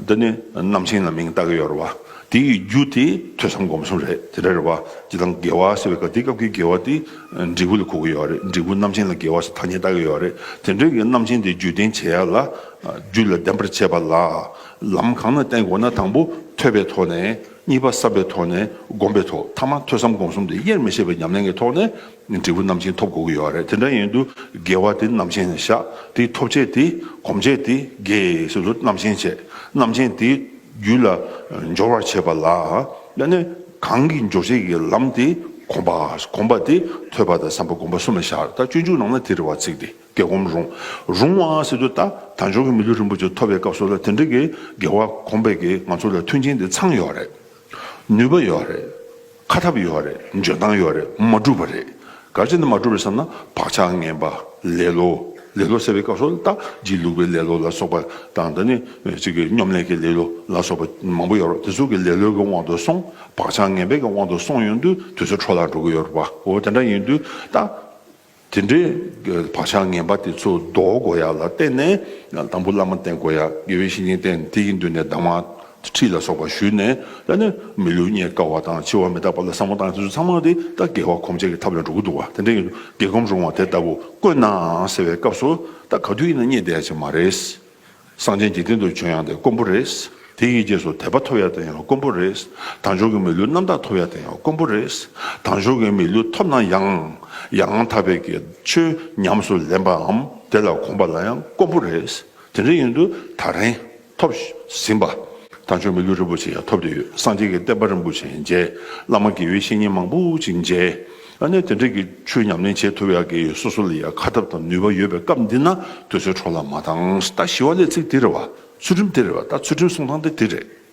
འདི་ནི་རྣམ་མཁྱེན་ལ་མིང་བཏགས་ཀྱི་ཡོད་རེད་བ། དེ་ཡི་རྒྱུ་དེ་ཐོས་བསམ་སྒོམ་གསུམ་རེད། དེ་འདྲ་རེད་བ། སྤྱིར་བཏང་དགེ་བ་ཟེར་བའི་སྐབས་དེ་སྐབས་ཀྱི་དགེ་བ་དེ་འབྲས་བུ་ལ་གོ་གི་ཡོད་རེད། འབྲས་བུ་རྣམ་མཁྱེན་ལ་དགེ་བ་ཟེར་ཐ་སྙད་བཏགས་ཀྱི་ཡོད་རེད། དེ་འདྲའི་གི་རྣམ་མཁྱེན་དེ་རྒྱུད་ལྡན་བྱེད་ཡ་ལ། རྒྱུད་ལ་ལྡན་པར་བྱེད་པ་ལ། ལམ་གང་ན་བསྟེན་དགོས་ན་དང་པོ་ཐོས་པའི་ཐོག་ནས། གཉིས་པ་བསམ་པའི་ཐོག་ནས། སྒོམ་པའི་ཐོག། ཐ་མ་ཐོས་བསམ་སྒོམ་གསུམ་དེ་དབྱེར་མི་ཕྱེད་པའི་ཉམས་ལེན་གྱི་ཐོག་ནས། འབྲས་བུ་རྣམ་མཁྱེན་ཐོབ་དགོས་ཀྱི་ཡོད་རེད། དེ་འདྲ་ཡིན་དུས་དགེ་བ་དེ་རྣམ་མཁྱེན་ནས་བཞག་དེ་ཐོབ་བྱེད་དེ། གོམས་བྱེད་དེ། དགེ་ཟེར་དུས་རྣམ་མཁྱེན་བྱེད། རྣམ་མཁྱེན་དེ་རྒྱུད་ལ་འབྱོར་བར་བྱེད་པ་ལ། ཡང་ན་གང་གི་འབྱོར་བྱེད་ཀྱི་ལམ་དེ་གོམས་པ། གོམས་པ་དེ་ཐོས་པ་དང་བསམ་པ་སྒོམ་པ་གསུམ་ལ་བཞག་ད་སྤྱོད་འཇུག་ནང་ན་དེ་རེད་བ། ཚིག་དེ་དགེ་གོམས་རུང་། རུང་བ་ཟེར་དུས་ད་དལ་འབྱོར་གྱི་མི་ལུས་རིན་པོ་ཆེ་ཐོབ་པའི་སྐབས་སུ་ལ་དེ་འདྲ་གི་དགེ་བ་གོམས་པའི་གི་ང་ཚོ་ལ་མཐུན་རྐྱེན་དེ་ཚང་ཡོད་རེད། ནུས་པ་ཡོད་རེད། ཁ་ཐབས་ཡོད་རེད། འཇོན་ཐང་ཡོད་རེད། མ་འགྲུབ་པ་རེད། ག་རེ་བྱས་ནས་མ་འགྲུབ་རེད་ཟེར་ན་བག་ཆགས་ངན་པ། ལེ་ལོ། ལེ་ལོ་ཟེར་བའི་སྐབས་སུ་ད་སྒྱིད་ལུག་པའི་ལེ་ལོ་ལ་སོགས་པ་དང་། ད་ནི་གཅིག་གི་སྙོམ་ལས་ཀྱི་ལེ་ལོ་ལ་སོགས་པ་མང་པོ་ཡོད་རེད། དེ་ཚོ་གི་ལེ་ལོ་གི་དབང་དུ་སོང་། བག་ཆགས་ངན་པའི་གི་དབང་དུ་སོང་ཡོང་དུས་དུས་ཚོད་འཕྲོ་བརླག་འགྲོ་གི་ཡོད་རེད་པ། འོ་དེ་འདྲ་ཡིན་དུས་ད། དེ་འདྲའི་བག་ཆགས་ངན་པ་དེ་ཚོ་ཟློག་དགོས་ཡ་ལ་བརྟེན་ནས། དང་པོ་བླ་མ་བསྟེན་དགོས་ཡ། དགེ་བའི་བཤེས་གཉེན་བསྟེན། དེ་ཡི་མདུན་ནས་གདམས་ངག་ཁྲིད་ལ་སོགས་པ་ཞུས་ནས། ད་ནི་མི་ལུས་རྙེད་དཀའ་བ་དང་འཆི་བ་མི་རྟག་པ་ལ་བསམ་བློ་བཏང་། དེ་ཚོ་ཚང་མ་དེ་ད་དགེ་བ་གོམས་བྱེད་ཀྱི་ཐབས་ལ་འགྲོ་གི་འདུག་བ། དེ་འདྲ་ཡིན་དུས་དགེ་གོམས་རུང་བ་དེ་ལྟ་བུ་དཀོན་ནའང་ཟེར་བའི་སྐབས་སུ་ད་ག་དུས་ཡིན་ན་རྙེད་བསྡད་ཡ་ཅིག་མ་རེད། སངས་རྒྱས་འཇིག་རྟེན་དུ་བྱོན་ཡང་དེ་དཀོན་པོ་རེད། དེ་ཡི་རྗེས་སུ་དད་པ་ཐོབ་ཡ་དེ་ཡང་དཀོན་པོ་རེད། དལ་འབྱོར་གྱི་མི་ལུས་རྣམ་དག་ཐོབ་ཡ་དེ་ཡང་དཀོན་པོ་རེད། དལ་འབྱོར་གྱི་མི་ལུས་ཐོབ་ན་ཡང་། ཡང་དག་པའི་གི་ཆོས་ཉམས་སུ་ལེན་པའམ་དེ་ལ་གོམས་པ་ལ་ཡང་དཀོན་པོ་རེད། དེ་འདྲ་ཡིན་དུས་ད་རིང་ཐོབ་ཟིན་པ། དལ་འབྱོར་མི་ལུས་རིན་པོ་ཆེ་ཡང་ཐོབ་བསྡད་ཡོད། སངས་རྒྱས་ཀྱི་བསྟན་པ་རིན་པོ་ཆེ་མཇལ། བླ་མ་དགེ་བའི་བཤེས་གཉེན་མང་པོ་ཅིག་མཇལ། ཨ་ནི་དེ་འདྲ་གི་ཆོས་ཉམས་ལེན་བྱེད་ཐུབ་ཡག་གི་སོ་སོ་ལ་ཡ་ཁ་ཐབས་དང་ནུས་པ་ཡོད་པའི་སྐབས་འདི་ན་དུས་ཚོད་འཕྲོ་བརླག་མ་བཏང་། ད་ཞི་བ་ལྷས་ཚིག་དེ་རེད་བ། ཚུལ་ཁྲིམས་དེ་རེད་བ། ད་ཚུལ་ཁྲིམས་སྲུང་སྟངས་དེ་དེ་རེད།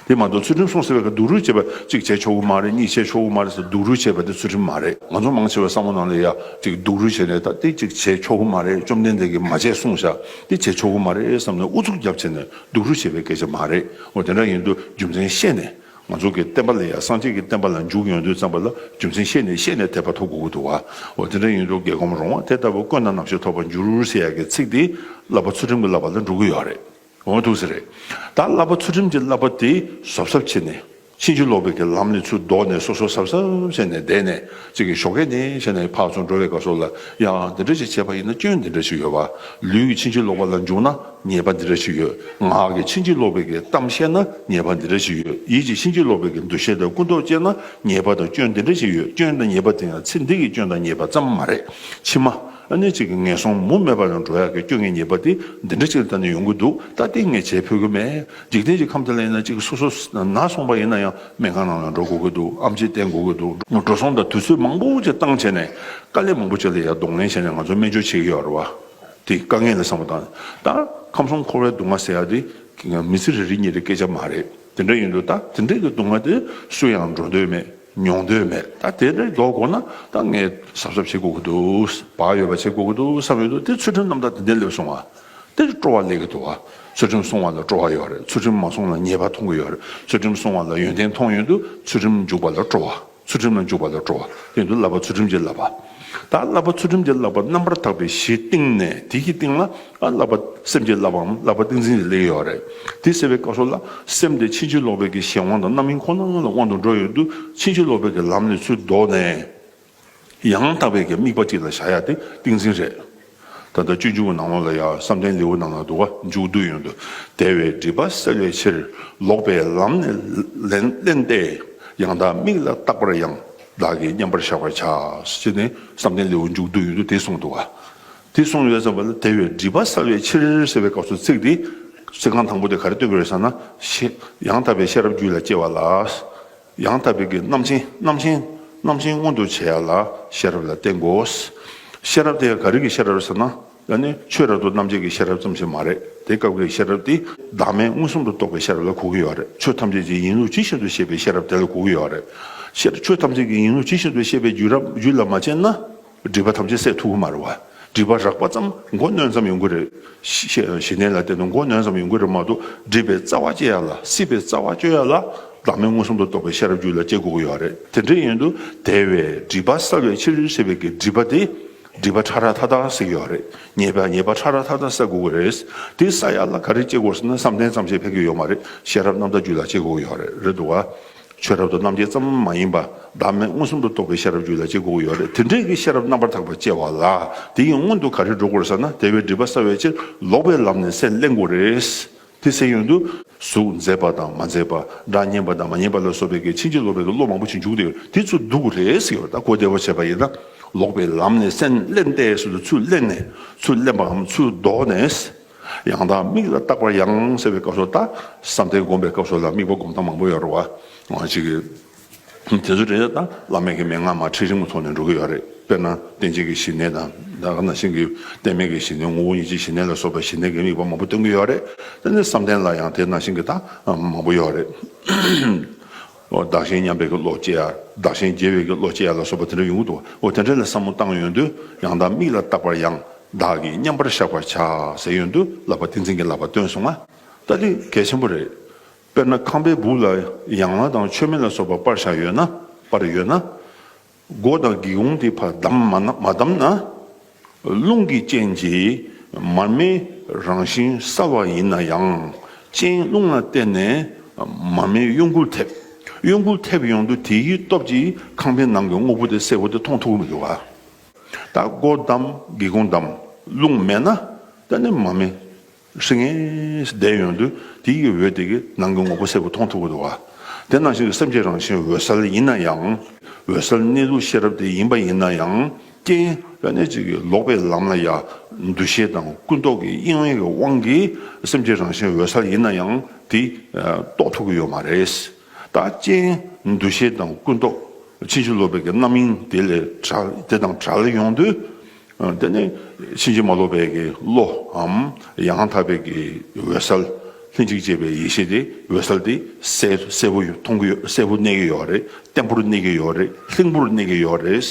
དེ་མ་གཏོགས་ཚུལ་ཁྲིམས་སྲུང་ཟེར་བའི་སྐབས་སྡུག་རུས་བྱེད་པ་གཅིག་བྱེད་ཆོག་གི་མ་རེད། གཉིས་བྱེད་ཆོག་གི་མ་རེད་ཟེར་སྡུག་རུས་བྱེད་པ་དེ་ཚུལ་ཁྲིམས་མ་རེད། ང་ཚོ་མང་ཆེ་བའི་བསམ་བློ་ནང་ལ་ཡ་གཅིག་སྡུག་རུས་བྱས་ནས་ད་དེ་གཅིག་བྱེད་ཆོག་གི་མ་རེད། བཅོམ་ལྡན་འདས་ཀྱིས་མ་བྱེད་གསུངས་བཞག་དེ་བྱེད་ཆོག་གི་མ་རེད་བསམ་ནས་ཨུ་ཚུགས་རྒྱབ་བྱས་ནས་སྡུག་རུས་བྱེད་པའི་སྐད་ཆ་མ་རེད། འོ་དེ་འདྲ་ཡིན་དུས་རྒྱུ་མཚན་ཤེས་ནས། ང་ཚོ་གི་བསྟན་པ་ལ་ཡ། སངས་རྒྱས་ཀྱི་བསྟན་པ་ལ་འཇུག་ཡོང་དུས་ཙམ་པ་ལ་རྒྱུ་མཚན་ཤེས་ནས། ཤེས་ནས་དད་པ་ཐོབ་དགོས་ཀྱི་འདུག་བ། འོ་དེ་འདྲ་ཡིན་དུས་དགེ་གོམས་རུང་བ་དེ་ལྟ་བུ་དཀོན་ན་ནག་ཕྱིར་ཐོབ་པར་འགྱུར་ཟེར་ཡ་གི་ཚིག་དེ་བསླབ་པ་ཚུལ་ཁྲིམས་ཀྱི་བསླབ་པ་ལ་འགྲོ་གི་ཡོད་རེད། འོ་འདུག་ཟེར་རེད། ད་བསླབ་པ་ཚུལ་ཁྲིམས་ཀྱི་བསླབ་པ་དེ་གཟབ་གཟབ་བྱས་ནས། ཕྱིན་ཅི་ལོག་པའི་གི་ལམ་ནས་ཚུར་ལྡོག་ནས་སོ་སོ་གཟབ་གཟབ་བྱས་ནས་བསྡད་ནས། གཅིག་གི་ཞོགས་ཀས་ནས་བྱས་ནས་ཕར་ཚུར་འགྲོ་བའི་སྐབས་སུ་ལ་ཡ། འདི་འདྲ་ཞིག་བྱས་པ་ཡིན་ན་སྐྱོན་འདི་འདྲ་ཞིག་ཡོད་པ། ལུས་ཀྱི་ཕྱིན་ཅི་ལོག་པ་ལ་འཇུག་ན་ཉེས་པ་འདི་འདྲ་ཞིག་ཡོད། ངག་གི་ཕྱིན་ཅི་ལོག་པའི་གི་གཏམ་བཤད་ན་ཉེས་པ་འདི་འདྲ་ཞིག་ཡོད། ཡིད་ཀྱི་ཕྱིན་ཅི་ལོག་པའི་གི་འདུ་ཤེས་དང་ཀུན་རྟོག་སྐྱེས་ན་ཉེས་པ་དང་སྐྱོན་འདི་འདྲ་ཞིག་ཡོད། སྐྱོན་དང་ཉེས་པ་དེ་ཡང་ཚེ་འདི་གི་སྐྱོན་དང་ཉེས་པ་ཙམ་མ་རེད། ཕྱི་མ་ཨ་ནི་གཅིག་གི་ངན་སོང་མུ་མེད་པ་ལ་འགྲོ་ཡག་གི་སྐྱོན་ངན་ཉེས་པ་དེ་འདི་འདྲ་ཅིག་ལ་ལྟ་ནས་ཡོང་གི་འདུག་ད་དེ་ངས་བྱེད་ཕོད་ཀྱི་མེད། འཇིག་རྟེན་གྱི་ཁམས་དེ་ལ་ཡིན་ན་གཅིག་སོ་སོ་ན་སོང་པ་ཡིན་ན་ཡང་སྨན་ཁང་ནང་ལ་འགྲོ་དགོས་ཀྱི་འདུག་ཨེམ་ཆི་བསྟེན་དགོས་ཀྱི་འདུག་འགྲོ་སོང་དང་དུས་ཚོད་མང་པོ་ཅིག་བཏང་བྱས་ནས་དཀའ་ལས་མང་པོ་ཅིག་ལ་ཡང་གདོང་ལེན་བྱས་ནས་ང་ཚོ་སྨན་བཅོས་བྱེད་ཀྱི་ཡོད་རེད་བ། དེ་དཀའ་ངལ་ལ་བསམ་བློ་བཏང་། ད་ཁམས་གསུམ་འཁོར་བའི་སྡུག་བསྔལ་ཟེར་ཡ་དེ་མི་ཚེ་རེ་རེ་གཉིས་རེའི་སྐད་ཆ་མ་རེད། དེ་འདྲ་ཡིན་དུས་ད་དེ་འདྲའི་གི་སྡུག་བསྔལ་དེ་སུ་ཡང་འགྲོ་འདོད་མེད། མྱོང་འདོད་མེད། ད་དེ་འདྲའི་ལྡོག་དགོས་ན་ད་ངས་གཟབ་གཟབ་བྱེད་དགོས་ཀྱི་འདུག་བག་ཡོད་པ་བྱེད་དགོས་ཀྱི་འདུག་བསམ་ཡོད་དུས་དེ་ཚུལ་ཁྲིམས་རྣམ་དག་དེ་འདྲའི་སླེབས་སོང་བ། དེ་སྤྲོ་བ་སླེབས་ཀྱི་འདུག་བ། ཚུལ་ཁྲིམས་སྲུང་བ་ལ་སྤྲོ་བ་ཡོད་རེད། ཚུལ་ཁྲིམས་མ་སྲུང་ལ་ཉེས་པ་མཐོང་གི་ཡོད་རེད། ཚུལ་ཁྲིམས་སྲུང་བ་ལ་ཡོན་ཏན་མཐོང་ཡོང་དུས་ཚུལ་ཁྲིམས་འཇུག་པ་ལ་སྤྲོ་བ། ཚུལ་ཁྲིམས་ལ་འཇུག་པ་ལ་སྤྲོ་བ། དེ་ཡིན་དུས་བསླབ་པ་ཚུལ་ཁྲིམས་ཀྱི་བསླབ་པ། ད་བསླབ་པ་ཚུལ་ཁྲིམས་ཀྱི་བསླབ་པ་རྣམ་པར་དག་པའི་གཞི་བཏིང་ནས་དེ་གི་སྟེང་ལ་ཨ་བསླབ་པ་སེམས་ཀྱི་བསླབ་པའམ་བསླབ་པ་ཏིང་འཛིན་དེ་སླེབས་ཡོད་རེད། དེ་ཟེར་བའི་སྐབས་སུ་ལ་སེམས་དེ་ཕྱིན་ཅི་ལོག་པའི་གི་གཞན་དབང་དང་རྣམ་སྨིན་ཁོ་ན་ལ་དབང་དུ་འགྲོ་ཡོང་དུས་ཕྱིན་ཅི་ལོག་པའི་གི་ལམ་ནས་ཚུར་ལྡོག་ནས། ཡང་དག་པའི་གི་དམིགས་པ་གཅིག་ལ་བཞག་ཡ་དེ་ཏིང་འཛིན་རེད། ད་ལྟ་སྤྱོད་འཇུག་གི་ནང་ལོགས་ལ་ཡང་བསམ་གཏན་ལེའུ་ནང་ལ་འདུག་ག་མཇུག་བསྡུ་ཡོང་དུས། དེ་བས་སྒྲིབ་པ་བསལ་བའི་ཕྱིར། ལོག་པའི་ལམ་ནས་ལེན་བསླད་དེ། ཡང་དག་དམིགས་ལ་རྟག་པར་ཡང་། བདག་གིས་མཉམ་པར་བཞག་པར་བྱ། ཟེར་ནས་བསམ་གཏན་ལེའུ་མཇུག་བསྡུ་ཡོང་དུས་དེ་གསུངས་འདུག་ག་དེ་གསུངས་ཡོད་ཙམ་པ་ལ་དེ་བས་སྒྲིབ་པ་བསལ་བའི་ཕྱིར་ཟེར་བའི་སྐབས་སུ་ཚིག་འདི་ཚིག་རྐང་དང་པོ་དེ་ག་རེ་སྟོན་གྱི་རེད་ཟེར་ན། ཤེས་ཡང་དག་པའི་ཤེས་རབ་རྒྱུད་ལ་སྐྱེ་བ་ལ། ཡང་དག་པའི་གི་རྣམ་མཁྱེན་རྣམ་མཁྱེན་རྣམ་མཁྱེན་མངོན་དུ་བྱེད་ཡ་ལ་ཤེས་རབ་ལ་བརྟེན་དགོས། ཤེས་རབ་དེ་ག་རེ་གི་ཤེས་རབ་ཟེར་ན། ཡང་ནི་ཆོས་རབ་ཏུ་རྣམ་འབྱེད་ཀྱི་ཤེས་རབ་ཙམ་ཞིག་མ་རེད། དེ་སྐབས་ཀྱི་ཤེས་རབ་དེ་བདག་མེད་མངོན་སུམ་དུ་རྟོགས་པའི་ཤེས་རབ་ལ་གོ་གི་ཡོད་རེད། ཆོས་ཐམས་ཅད་ཀྱི་ཡིན་ལུགས་ཇི་བཞིན་དུ་ཤེས་པའི་ཤེས་རབ་དེ་ལ་གོ་གི་ཡོད་རེད། ཤེས་ཆོས་ཐམས་ཅད་ཀྱི་ཡིན་ལུགས་ཇི་བཞིན་དུ་ཤེས་པའི་རྒྱུད་རབ་རྒྱུད་ལ་མ་སྐྱེས་ན། སྒྲིབ་པ་ཐམས་ཅད་སེལ་ཐུབ་ཀྱི་མ་རེད་བ། སྒྲིབ་པ་རགས་པ་ཙམ་མགོ་གནོན་ཙམ་ཡོང་གི་རེད། ཞི་ཞི་གནས་ལ་བརྟེན་ནས་མགོ་གནོན་ཙམ་ཡོང་གི་རེད་མ་གཏོགས་སྒྲིབ་པའི་རྩ་བ་བཅད་ཡ་ལ་སྲིད་པའི་རྩ་བ་གཅོད་ཡ་ལ་བདག་མེད་མངོན་སུམ་དུ་རྟོགས་པའི་ཤེས་རབ་རྒྱུད་ལ་སྐྱེ་དགོས་ཀྱི་ཡོད་རེད། དེ་འདྲ་ཡིན་དུས་དེ་བས་སྒྲིབ་པ་བསལ་བའི་ཕྱིར་ཞེས་པའི་གི་སྒྲིབ་པ་དེ་སྒྲིབ་པ་ཕྲ་རགས་མཐའ་དག་སེལ་གྱི་ཡོད་རེད། ཉེས་པ་ཉེས་པ་ཕྲ་རགས་མཐའ་དག་སེལ་དགོས་ཀྱི་རེད། དེ་སེལ་ཡ་ལ་ག་རེ་སྐྱེ་དགོས་ཟེར་ན་བསམ་གཏན་ཙམ་ཞིག་ཕན་གྱི་ཡོད་མ་རེད། ཤེས་རབ་རྣམ་དག་རྒྱུད་ལ་སྐྱེ་དགོས་ཀྱི་ཡོད་རེད། རེད་འདུག་ག་ཆོས་རབ་ཏུ་རྣམ་འབྱེད་ཙམ་མ་ཡིན་པ་བདག་མེད་མངོན་སུམ་དུ་རྟོགས་པའི་ཤེས་རབ་རྒྱུད་ལ་སྐྱེ་དགོས་ཀྱི་ཡོད་རེད། དེ་འདྲའི་གི་ཤེས་རབ་རྣམ་པར་དག་པ་སྐྱེ་བ་ལ་དེ་ཡི་སྔོན་དུ་ག་རེ་འགྲོ་དགོས་རེད་ཟེར་ན། དེ་བས་སྒྲིབ་པ་བསལ་བའི་ཕྱིར་ལོག་པའི་ལམ་ནས་སེམས་བསླད་དགོས་རེད། དེ་སེལ་ཡོང་དུས་གཟུགས་མཛེས་པ་དང་མ་མཛེས་པ། སྒྲ་སྙན་པ་དང་མ་སྙན་པ་ལ་སོགས་པའི་གི་ཕྱིན་ཅི་ལོག་པའི་གི་བློ་མང་པོ་ཞིག་འཇུག་དེ་དེ་ཚུར་བསྡུ་དགོས་རེད་ཟེར་ཡོད། ད་གོ་བདེ་བོ་བྱས་པ་ཡིན་ན། ལོག་པའི་ལམ་ནས་སེམས་བསླད་དེ་ཟེར་དུས་ཚུར་བསླད་ནས་ཚུར་བསླད་པའམ་ཚུར་ལྡོག་ནས། ཡང་དག་དམིགས་ལ་རྟག་པར་ཡང་ཟེར་བའི་སྐབས་སུ་ད་བསམ་གཏན་སྒོམ་པའི་སྐབས་སུ་ལ་དམིགས་པ་སྒོམ་སྟངས་མང་པོ་ཡོད་རེད་བ། ང་ཅིག་གིས་དེ་ཚོ་རེད། ད་བླ་མེད་ཀྱི་མན་ངག་མ་ཁྲིད་རིམ་གྱི་ཐོག་ནས་འགྲོ་གི་ཡོད་རེད། དཔེར་ན་རྟེན་ཅན་གྱི་ཞི་གནས་དང་། ད་ག་ནང་བཞིན་གྱི་རྟེན་མེད་ཀྱི་ཞི་གནས། ངོ་བོ་ཉིད་ཀྱི་ཞི་གནས་ལ་སོགས་པའི་ཞི་གནས་ཀྱི་དམིགས་པ་མང་པོ་སྟོན་གྱི་ཡོད་རེད། དེ་ནས་བསམ་གཏན་ལ་ཡང་དེ་ནང་བཞིན་གྱི་ད་མང་པོ་ཡོད་རེད། འོ་བདག་གཞན་མཉམ་པའི་གི་བློ་སྐྱེ་ཡ། བདག་གཞན་བརྗེ་བའི་གི་བློ་སྐྱེ་ཡ་ལ་སོགས་པ་དེ་འདྲ་ཡོང་གི་འདུག་འོ་དེ་འདྲ་ལ་བསམ་བློ་བཏང་ཡོང་དུས་ཡང་དག་དམིགས་ལ་རྟག་པར་ཡང་། བདག་གིས་མཉམ་པར་བཞག་པར་བྱ་ཟེར་ཡོང་དུས་བསླབ་པ་ཏིང་འཛིན་གྱི་བསླབ་པ་སྟོན་སོང་ང་། ད་དེ་གལ་ཆེན་པོ་རེད། དཔེར་ན་ཁང་པའི་སྦུག་ལ་ཡང་ལག་དང་མཆོད་མེ་ལ་སོགས་པ་སྤར་བཞག་ཡོད་ན། སྤར་ཡོད་ན། སྒོ་དང་སྒེའུ་ཁུང་དེ་ཕར་བསྡམས་མ་ན་མ་བསྡམས་ན། རླུང་གི་རྐྱེན་གྱིས་མར་མེ་རང་བཞིན་གསལ་བ་ཡིན་ན་ཡང་རྐྱེན་རླུང་ལ་བརྟེན་ནས་མར་མེ་གཡོ་འགུལ་ཐེབས། གཡོ་འགུལ་ཐེབས་ཡོང་དུས་དེའི་སྟོབས་ཀྱིས་ཁང་པའི་ནང་གི་དངོས་པོ་དེ་གསལ་པོ་དེ་མཐོང་ཐུབ་ཀྱི་མི་འདུག་ག་ད་སྒོ་བསྡམས། སྒེའུ་ཁུང་བསྡམས། རླུང་མེད་ན། ད་ནི་མར་མེ་ཧྲི་ངེས་བསྡད་ཡོང་དུས་དེ་ཡི་འོད་དེ་གིས་ནང་གི་དངོས་པོ་གསལ་པོ་མཐོང་ཐུབ་ཀྱི་འདུག་ག་དེ་ནང་བཞིན་གྱི་སེམས་ཀྱི་རང་བཞིན་འོད་གསལ་ཡིན་ན་ཡང་། འོད་གསལ་གནས་ལུགས་ཤེས་རབ་དེ་ཡིན་པ་ཡིན་ན་ཡང་། རྐྱེན་ཡང་ན་ཅིག་གི་ལོག་པའི་ལམ་ལ་ཡ་འདུ་ཤེས་དང་ཀུན་རྟོག་གི་གཡེང་བའི་གི་དབང་གིས་སེམས་ཀྱི་རང་བཞིན་འོད་གསལ་ཡིན་ན་ཡང་དེ་རྟོགས་ཐུབ་ཀྱི་ཡོད་མ་རེད། ད་རྐྱེན་འདུ་ཤེས་དང་ཀུན་རྟོག་ཕྱིན་ཅི་ལོག་པའི་གི་རྣམ་གཡེང་དེ་ལས་བྲལ། དེ་དང་བྲལ་ཡོང་དུས། དེ་ནས་ཕྱིན་ཅི་མ་ལོག་པའི་གི་བློའམ་ཡང་དག་པའི་གི་འོད་གསལ། ལྷན་ཅིག་སྐྱེས་པའི་ཡེ་ཤེས་དེ། འོད་གསལ་དེ་གསལ་གསལ་པོ་མཐོང་གི་ཡོད། གསལ་པོ་གནས་ཀྱི་ཡོད་རེད། བརྟན་པོར་གནས་ཀྱི་ཡོད་རེད། ལྷིང་པོར་གནས་ཀྱི་ཡོད་རེད།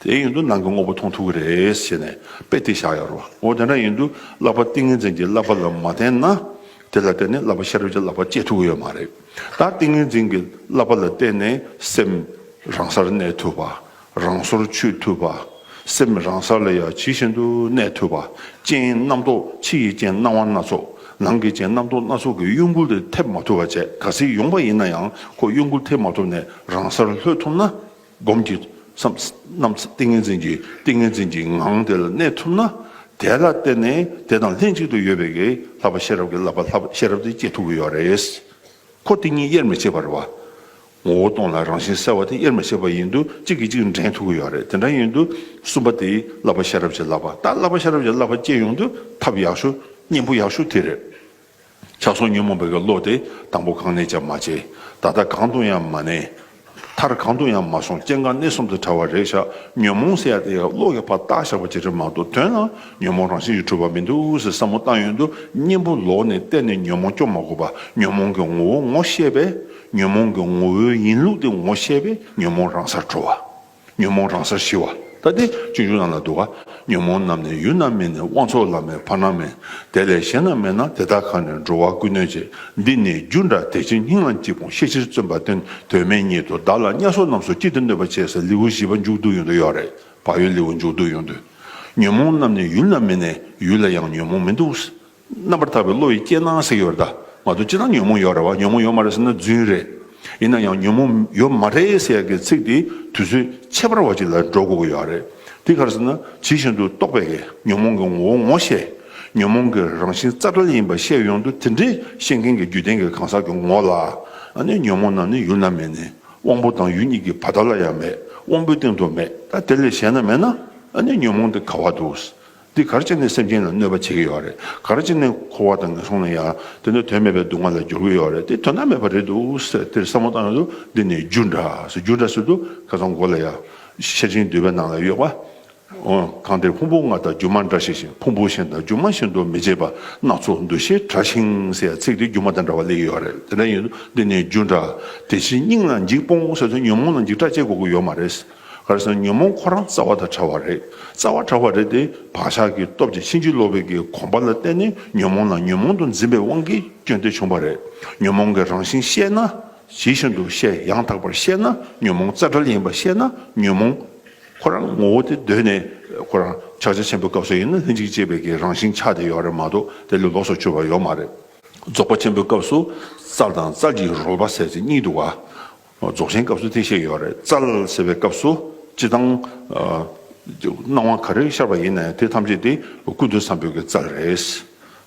དེ་ཡིན་དུས་ནང་གི་དངོས་པོ་མཐོང་ཐུབ་ཀྱི་རེད་ཟེར་ནས་དཔེ་དེ་བཞག་ཡོད་རེད་བ། འོ་དེ་འདྲ་ཡིན་དུས་བསླབ་པ་ཏིང་ངེ་འཛིན་གྱི་བསླབ་པ་ལ་མ་བརྟེན་ན། དེ་ལ་བརྟེན་ནས་བསླབ་པ་ཤེས་རབ་ཀྱི་བསླབ་པ་སྐྱེ་ཐུབ་ཀྱི་ཡོད་མ་རེད། ད་ཏིང་ངེ་འཛིན་གྱི་བསླབ་པ་ལ་བརྟེན་ནས་སེམས་རང་སར་གནས་ཐུབ་པ། རང་སོར་ཆུད་ཐུབ་པ། སེམས་རང་སར་ལ་ཡང་ཇི་བཞིན་དུ་གནས་ཐུབ་པ། རྐྱེན་རྣམ་རྟོག་ཕྱི་ཡི་རྐྱེན་སྣང་བ་སྣ་ཚོགས། ནང་གི་རྐྱེན་རྣམ་རྟོག་སྣ་ཚོགས་ཀྱི་གཡོ་འགུལ་དེ་ཐེབས་མ་ཐུབ་པ་བྱས། གལ་སྲིད་ཡོང་པ་ཡིན་ན་ཡང་ཁོ་གཡོ་འགུལ་ཐེབས་མ་ཐུབ་ནས་རང་སར་ལྷོད་ཐུབ་ན། སྒོམ་གྱི་བསམ་རྣམ་ཏིང་ངེ་འཛིན་གྱི་ཏིང་ངེ་འཛིན་གྱི་ངང་དེ་ལ་གནས་ཐུབ་ན། དེ་ལ་བརྟེན་ནས་དེ་དང་ལྷན་ཅིག་ཏུ་ཡོད་པའི་གི་བསླབ་པ་ཤེས་རབ་ཀྱི་བསླབ་པ་བསླབ་པ་ཤེས་རབ་དེ་སྐྱེ་ཐུབ་ཀྱི་ཡོད་རེད། ཁོ་དེ་གཉིས་དབྱེར་མི་ཕྱེད་པ་རེད་བ། ངོ་བོ་སྟོང་ལ་རང་བཞིན་གསལ་བ་དེ་དབྱེར་མི་ཕྱེད་པ་ཡིན་དུས་གཅིག་གིས་གཅིག་འདྲེན་ཐུབ་ཀྱི་ཡོད་རེད། དེ་འདྲ་ཡིན་དུས་གསུམ་པ་དེ་བསླབ་པ་ཤེས་རབ་ཀྱི་བསླབ་པ། ད་བསླབ་པ་ཤེས་རབ་ཀྱི་བསླབ་པ་སྐྱེ་ཡོང་དུས་ཐབས་ཡག་ཤོས་གཉེན་པོ་ཡག་ཤོས་དེ་རེད། ཆགས་སོགས་ཉོན་མོངས་པའི་གི་བློ་དེ་དང་པོ་གང་ནས་ཀྱང་མ་སྐྱེས། ད་ལྟ་གང་དུ་ཡང་མ་གནས། མཐར་གང་དུ་ཡང་མ་སོང་། སྐྱེ་འགག་གནས་གསུམ་དུ་བྲལ་བ་རེད་ཤག་ཉོན་མོངས་ཟེར་ཡ་དེ་ཡང་བློ་གིས་ཕར་བཏགས་བཞག་པ་ཅིག་རེད་མ་གཏོགས་དོན་ལ་ཉོན་མོངས་རང་བཞིན་གྱིས་གྲུབ་པ་མི་འདུག་ཟེར་བསམ་བློ་བཏང་ཡོང་དུས་གཉེན་པོ་ལོག་ནས་གཏན་ནས་ཉོན་མོངས་སྐྱོབ་མ་དགོས་པ། ཉོན་མོངས་ཀྱི་ངོ་བོ་ངོ་ཤེས་པས། ཉོན་མོངས་ཀྱི་ངོ་བོའི་ཡིན་ལུགས་དེ་ངོ་ཤེས་པས་ཉོན་མོངས་རང་སར་གྲོལ་བ། ཉོན་མོངས་རང་སར་ཞི་བ། ད་དེ་སྤྱོད་འཇུག་ནང་ལ་འདུག་ག་ཉོན་མོངས་རྣམས་ནི་ཡུལ་ན་མེད་ནས། དབང་ཕྱུག་བླ་མེད་བར་ན་མེད། དེ་ལས་གཞན་ན་མེད་ན། དེ་དག་གང་ནས་འགྲོ་བ་ཀུན་གནོད་བྱེད། འདི་ནི་རྒྱུ་འདྲ་དེ་ཕྱིར་སྙིང་ལ་འཇིགས་སྤོང་། ཤེས་ཕྱིར་བརྩོན་པ་བསྟེན། དོན་མེད་ཉིད་དུ་བདག་ལ་བརྙས་སོགས་རྣམས་སུ། ཅི་སྟེ་གནོད་པ་བྱེད་ཟེར་ལེའུ་བཞི་པ་མཇུག་བསྡུ་ཡོང་དུ་ཡོད་རེད། བག་ཡོད་ལེའུ་མཇུག་བསྡུ་ཡོང་དུས། ཉོན་མོངས་རྣམས་ནི་ཡུལ་ན་མེད་ནས། ཡུལ་ལ་ཡང་ཉོན་མོངས་མི་འདུག་རྣམ་པར་དག་པའི་བློ་ཡིས་དཔྱད་ན་ཟེར་ཡོད་རེད་ད། མ་གཏོགས་སྤྱིར་བཏང་ཉོན་མོངས་ཡོད་རེད་བ། ཉོན་མོངས་ཡོད་མ་རེད་ཟེར་ན་རྫུན་རེད། ཡིན་ན་ཡང་ཉོན་མོངས་ཡོད་མ་རེད་ཟེར་ཡག་གི་ཚིག་དེ་དུས་ཚོད་ཁྱད་པར་བ་ཅིག་ལ་འགྲོ་དགོས་ཀྱི་ཡོད་རེད། དེ་ག་རེ་ཟེར་ན་ཇི་བཞིན་དུ་རྟོགས་པའི་གི་ཉོན་མོངས་ཀྱི་ངོ་བོ་ངོ་ཤེས། ཉོན་མོངས་ཀྱི་རང་བཞིན་རྩ་བྲལ་ཡིན་པ་ཤེས་ཡོང་དུས་དེ་འདྲའི་ཤེས་མཁན་གྱི་རྒྱུད་ལྡན་གྱི་གང་ཟག་གི་ངོ་ལ་ཨ་ནི་ཉོན་མོངས་རྣམས་ནི་ཡུལ་ན་མེད་ནས། དབང་པོ་དང་ཡུལ་གཉིས་ཀྱི་བར་དག་ལ་ཡང་མེད། དབང་པོའི་སྟེང་དུ་མེད། ད་དེ་ལས་གཞན་ན་མེད་ན་ཨ་ནི་ཉོན་མོངས་དེ་ག་བ་འདུག་འདི་ག་རེ་བྱས་ནས་སེམས་ཅན་ལ་གནོད་པ་བྱེད་ཀྱི་ཡོད་རེད། ག་རེ་བྱས་ནས་འཁོར་བ་དང་ངན་སོང་ལ་ཡང་དེ་ནི་དོན་མེད་པའི་སྡུག་བསྔལ་ལ་སྦྱོར་གྱི་ཡོད་རེད། དེ་དོན་དག་མེད་པ་རེད་འདུག་ཟེར་དེར་བསམ་བློ་བཏང་ཡོང་དུས་འདི་ནི་རྒྱུ་འདྲ་ཟེར། རྒྱུ་འདྲ་ཟེར་དུས་ཁ་སང་འགོ་ལ་ཡང་ཤེར་ཕྱིན་འདུས་པའི་ནང་ལ་ཡོད་པ། འོ་གང་དེར་ཕུང་པོ་ལྔ་དང་སྒྱུ་མ་འདྲ་ཤེས་ཤིང་། ཕུང་པོ་གཞན་དང་སྒྱུ་མ་གཞན་དུ་མི་བྱེད་པ། སྣ་ཚོགས་འདུ་ཤེས་བྲལ་ཞིང་ཟེར་ཚིག་དེ་སྒྱུ་མ་དང་འདྲ་བ་སླེབས་ཀྱི་ཡོད་རེད། དེ་འདྲ་ཡིན་དུས་འདི་ནི་རྒྱུ་འདྲ་དེ་ཕྱིར་སྙིང་ལ་འཇིགས་སྤོང་ཟེར་དུས་ཉོན་མོངས་ལ་འཇིགས་སྐྲག་སྐྱེ་དགོས་ཀྱི་ཡོད་མ་རེད། ག་རེ་ཟེར་ན་ཉོན་མོངས་ཁོ་རང་རྩ་བ་དང་བྲལ་བ་རེད། རྩ་བ་བྲལ་བ་རེད་དེ་བག་ཆགས་ཀྱི་སྟོབས་ཀྱིས་ཕྱིན་ཅི་ལོག་པའི་གི་གོམས་པ་ལ་བརྟེན་ནས་ཉོན་མོངས་ལ་ཉོན་མོངས་དུ་འཛིན་པའི་དབང་གིས་སྐྱོན་དེ་བྱུང་བ་རེད། ཉོན་མོངས་ཀྱི་རང་བཞིན་ཤེས་ན། ཇི་བཞིན་དུ་ཤེས། ཡང་དག་པར་ཤེས་ན་ཉོན་མོངས་རྩ་བྲལ་ཡིན་པ་ཤེས་ན་ཉོན་མོངས་ཁོ་རང་ངོ་བོ་དེ་གདོད་ནས་ཁོ་རང་ཕྱག་རྒྱ་ཆེན་པོའི་སྐབས་སུ་ཡིན་ན་ལྷན་ཅིག་སྐྱེས་པའི་གི་རང་བཞིན་ཆགས་བསྡད་ཡོད་རེད་མ་གཏོགས་དེ་ལས་ལོགས་སུ་གྱུར་པ་ཡོད་མ་རེད། རྫོགས་པ་ཆེན་པོའི་སྐབས་སུ་རྩལ་དང་རྩལ་གྱི་རོལ་པ་ཟེར་ཚིག་གཉིས་འདུག་ག་རྫོགས་ཆེན་སྐབས་སུ་དེ་བཤད་ཡོད་རེད། རྩལ་ཟེར་བའི་སྐབས་སུ་སྤྱི་དང་། སྣང་བ་ག་རེ་ཤར་བ་ཡིན་ན་ཡང་དེ་ཐམས་ཅད་དེ་ཀུན་ཏུ་བཟང་པོའི་གི་རྩལ་རེད།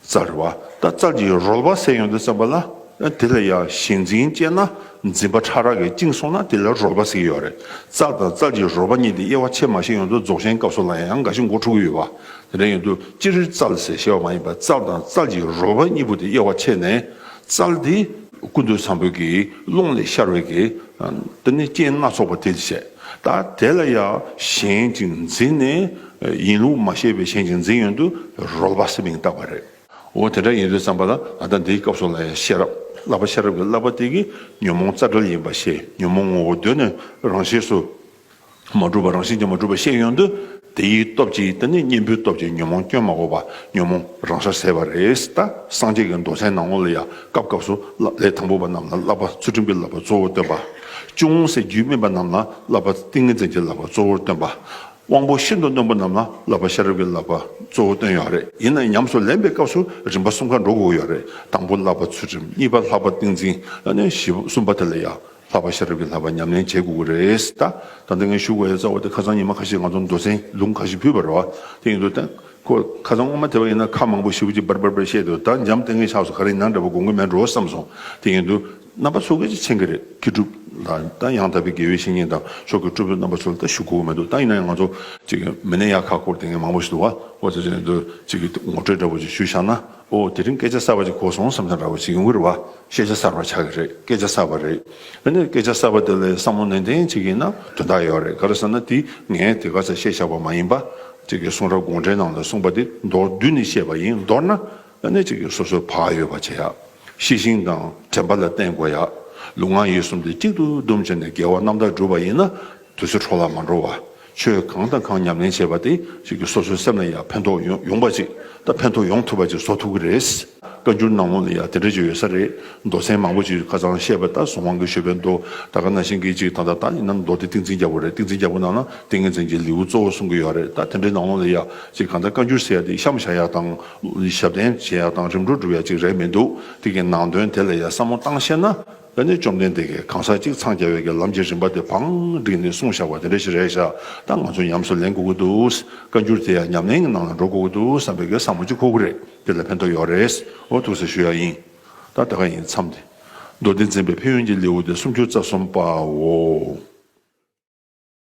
རྩལ་རེད་བ། ད་རྩལ་གྱི་རོལ་པ་ཟེར་ཡོང་དུས་ཙམ་པ་ལ་དེ་ལ་ཡང་ཞེན་འཛིན་སྐྱེས་ན་འཛིན་པ་ཕྲ་རགས་ཀྱིས་བཅིངས་སོང་ན་དེ་ལ་རོལ་པ་ཟེར་གྱི་ཡོད་རེད། རྩལ་དང་རྩལ་གྱི་རོལ་པ་གཉིས་དེ་དབྱེ་བ་ཕྱེ་མ་ཤེས་ཡོང་དུས་རྫོགས་ཆེན་སྐབས་སུ་ལ་ཡང་འགའ་ཞིག་མགོ་འཁྲུག་གི་ཡོད་པ། དེ་འདྲ་ཡིན་དུས་སྤྱིར་རྩལ་ཟེར་བཤད་པ་མ་ཡིན་པར་རྩལ་དང་རྩལ་གྱི་རོལ་པ་གཉིས་པོ་དེ་དབྱེ་བ་ཕྱེ་ནས་རྩལ་དེ་ཀུན་ཏུ་བཟང་པོའི་གི་ཀློང་ལས་ཤར་བའི་གི་དེ་ནི་རྐྱེན་སྣ་ཚོགས་པ་དེ་བཤད། ད་དེ་ལ་ཡང་ཞེན་ཅིང་འཛིན་ནས་ཡིན་ལུགས་མ་ཤེས་པའི་ཞེན་ཅིང་འཛིན་ཡོང་དུས་རོལ་པ་ཟེར་མིང་བཏགས་པ་རེད། འོ་དེ་འདྲ་ཡིན་དུས་ཙམ་པ་ལ་ད་ལྟ་འདིའི་སྐབས་སུ་ལ་ཡང་ཤེས་རབ་བསླབ་པ་ཤེས་རབ་ཀྱི་བསླབ་པ་དེ་གིས་ཉོན་མོངས་རྩ་བྲལ་ཡིན་པ་ཤེས། ཉོན་མོངས་ངོ་བོ་གདོད་ནས་རང་ཤེས་སུ་མ་གྲུབ་པ་རང་བཞིན་གྱིས་མ་གྲུབ་པ་ཤེས་ཡོང་དུས་དེའི་སྟོབས་ཀྱིས་དེ་ནི་གཉེན་པོའི་སྟོབས་ཀྱིས་ཉོན་མོངས་སྐྱོན་མ་གོ་བ་ཉོན་མོངས་རང་སར་ཟད་པ་རེད། ད་སངས་རྒྱས་ཀྱི་མདོ་ཚན་ནང་ལོགས་ལ་ཡང་སྐབས་སྐབས་སུ་ལས་དང་པོ་པ་རྣམས་ལ་བསླབ་པ་ཚུལ་ཁྲིམས་ཀྱི་བསླབ་པ་གཙོ་བོར་སྟོན་པ། ཅུང་ཟད་རྒྱུད་སྨིན་པ་རྣམས་ལ་བསླབ་པ་ཏིང་ངེ་འཛིན་གྱི་བསླབ་པ་གཙོ་བོར་སྟོན་པ། དབང་པོ་ཤིན་ཏུ་རྣོན་པོ་རྣམས་ལ་བསླབ་པ་ཤེས་རབ་ཀྱི་བསླབ་པ་གཙོ་བོ་བསྟན་ཡོད་རེད། ཡིན་ན་ཉམས་སུ་ལེན་པའི་སྐབས་སུ་རིམ་པ་གསུམ་ཀ་འགྲོ་དགོས་ཀྱི་ཡོད་རེད། དང་པོ་བསླབ་པ་ཚུལ་ཁྲིམས། གཉིས་པ་བསླབ་པ་ཏིང་འཛིན། ཨ་ནི་བཞི་པ་གསུམ་པ་དེ་ལ་ཡང་བསླབ་པ་ཤེས་རབ་ཀྱི་བསླབ་པ་ཉམས་ལེན་བྱེད་དགོས་ཀྱི་རེད། ད་ད་ལྟ་ངས་ཞུ་དགོས་ཡ་རྩ་བ་དེ་ཁ་སང་ཉི་མ་ཁ་ཤས་ང་ཚོ་མདོ་ཚན་ལུང་ཁ་ཤས་ཕུལ་བ་རེད་བ། དེ་ཡིན་དུས་ད་ཁོ་ཁ་སང་སྔོན་མ་དེ་བ་ཡིན་ན་ཁ་མང་པོ་ཞེ་པོ་ཅིག་འབར་འབར་འབར་བཤད་འདུག་ད་འཇམ་ཏིང་ངེ་ཆགས་སོང་། ག་རེ་ཡིན་ན་འདྲ་པོ་དགོངས་ཀྱི་མེད་འགྲོ་བསམ་སོང་། དེ་ཡིན་དུས། རྣམ་པ་ཚོ་གིས་མཁྱེན་གྱི་རེད། མཁས་གྲུབ་ལ་ད་ཡང་དག་པའི་དགེ་བའི་བཤེས་གཉེན་དང་ཕྱོགས་ཀྱི་སྤྲུལ་པ་རྣམ་པ་ཚོ་ལ་ད་ཞུ་དགོས་ཀྱི་མི་འདུག་ད་ཡིན་ན་ཡང་ང་ཚོ་ཅིག་མི་སྣ་ཡག་ཁག་སྐོར་དེ་ངས་མང་པོ་ཞིག་འདུག་བ། འོ་ཚོ་ཅིག་འདུག་ཅིག་ངོ་སྤྲོད་འདྲ་པོ་ཅིག་ཞུས་བཞག་ན་ཨོ་དེ་རིང་སྐད་ཆ་གསར་པ་ཅིག་གོ་སོང་བསམ་ས་འདྲ་པོ་ཅིག་ཡོང་གི་རེད་བ། ཤེས་བྱ་གསར་པ་ཆགས་ཀྱི་རེད། སྐད་ཆ་གསར་པ་རེད། ཨ་ནི་སྐད་ཆ་གསར་པ་དེ་ལ་བསམ་བློ་ནན་ཏན་ཅིག་ཡིན་ན་དོན་དག་ཡོད་རེད། ག་རེ་ཟེར་ན་དེ་ངས་དེ་ག་ཚོད་བཤད་བཞག་པ་མ་ཡིན་པ། ཅིག་གི་གསུང་རབ་དགོངས་འགྲེལ་ནང་ལ་གསུངས་པ་དེ་མདོར་བསྡུས་ནས་བཤད་པ་ཡིན། མདོར་ན། ཨ་ནི་གཅིག་གིས་སོ་སོའི་བག་ཡོད་པ་བྱེད་ཡག་ཤེས་བཞིན་དང་དྲན་པ་ལ་བརྟེན་དགོས་ཡག་ལུས་ངག་ཡིད་གསུམ་དེ་གཅིག་ཏུ་བསྡོམས་བྱས་ནས་དགེ་བ་རྣམ་དག་བསྒྲུབས་པ་ཡིན་ན་དུས་ཚོད་འཕྲོ་བརླག་མ་འགྲོ་བ། ཆོས་གང་དང་གང་ཉམས་ལེན་བྱས་པ་དེ་གཅིག་གིས་སོ་སོའི་སེམས་ལ་ཡང་ཕན་ཐོགས་ཡོང་ཡོང་པ་ཅིག་ད་ཕན་ཐོགས་ཡོང་ཐུབ་པ་ཅིག་བཟོ་ཐུབ་ཀྱི་རེད། བཀའ་འགྱུར་ནང་ལོགས་ལ་ཡང་དེ་འདྲ་ཅིག་ཡོད་ས་རེད། མདོ་ཚན་མང་པོ་ཅིག་ཁ་སང་བཤད་པ་ད་གཟུངས་དབང་གི་ཞུས་པའི་མདོ་ད་ག་ནང་བཞིན་གྱི་ཅིག་ད་ལྟ་ད་ཡིན་ན་མདོ་སྡེ་ཏིང་འཛིན་རྒྱལ་པོ་རེད། ཏིང་འཛིན་རྒྱལ་པོ་ནང་ན་ཏིང་ངེ་འཛིན་གྱི་ལེའུ་གཙོ་བོ་གསུང་གི་ཡོད་རེད། ད་དེ་འདྲའི་ནང་ལོགས་ལ་ཡ་ཅིག་གང་ལྟར་བཀའ་འགྱུར་ཟེར་ཡ་དེ་གཤམ་བཞག་ཡ་དང་ཞབས་བརྟན་བྱེད་ཡ་དང་རིམ་གྲོ་སྒྲུབ་ཡ་ཅིག་རེད་མི་འདུག་དེ་གའི་ནང་དོན་དེ་ལ་ཡ་བསམ་བློ་བཏང་ཤེས་ན་ད་ནི་བཅོམ་ལྡན་འདས་ཀྱིས་གང་ཟག་གཅིག་འཚང་རྒྱ་བའི་གི་ལམ་གྱི་རིམ་པ་དེ་བང་བསྒྲིགས་ནས་གསུངས་བཞག་པ་དེ་འདྲ་ཞིག་རེད་ཤག་ད་ང་ཚོ་ཉམས་སུ་ལེན་དགོས་ཀྱི་འདུག་བཀའ་འགྱུར་དེ་ཡ་ཉམས་ལེན་གྱི་ནང་ལ་འགྲོ་དགོས་ཀྱི་འདུག་བསམ་པའི་གི་བསམ་བློ་ཅིག་འཁོར་གྱི་རེད། དེ་ལ་ཕན་ཐོགས་ཡོད་རེད། འོ་ཐུགས་རྗེ་ཞུ་ཡ་ཡིན། ད་ད་ག་ཡིན་མཚམས་དེ། མདོ་སྡེ་འཛིན་པའི་ཕན་ཡོན་གྱི་ལེའུ་སྟེ་སུམ་ཅུ་རྩ་གསུམ་པའོ།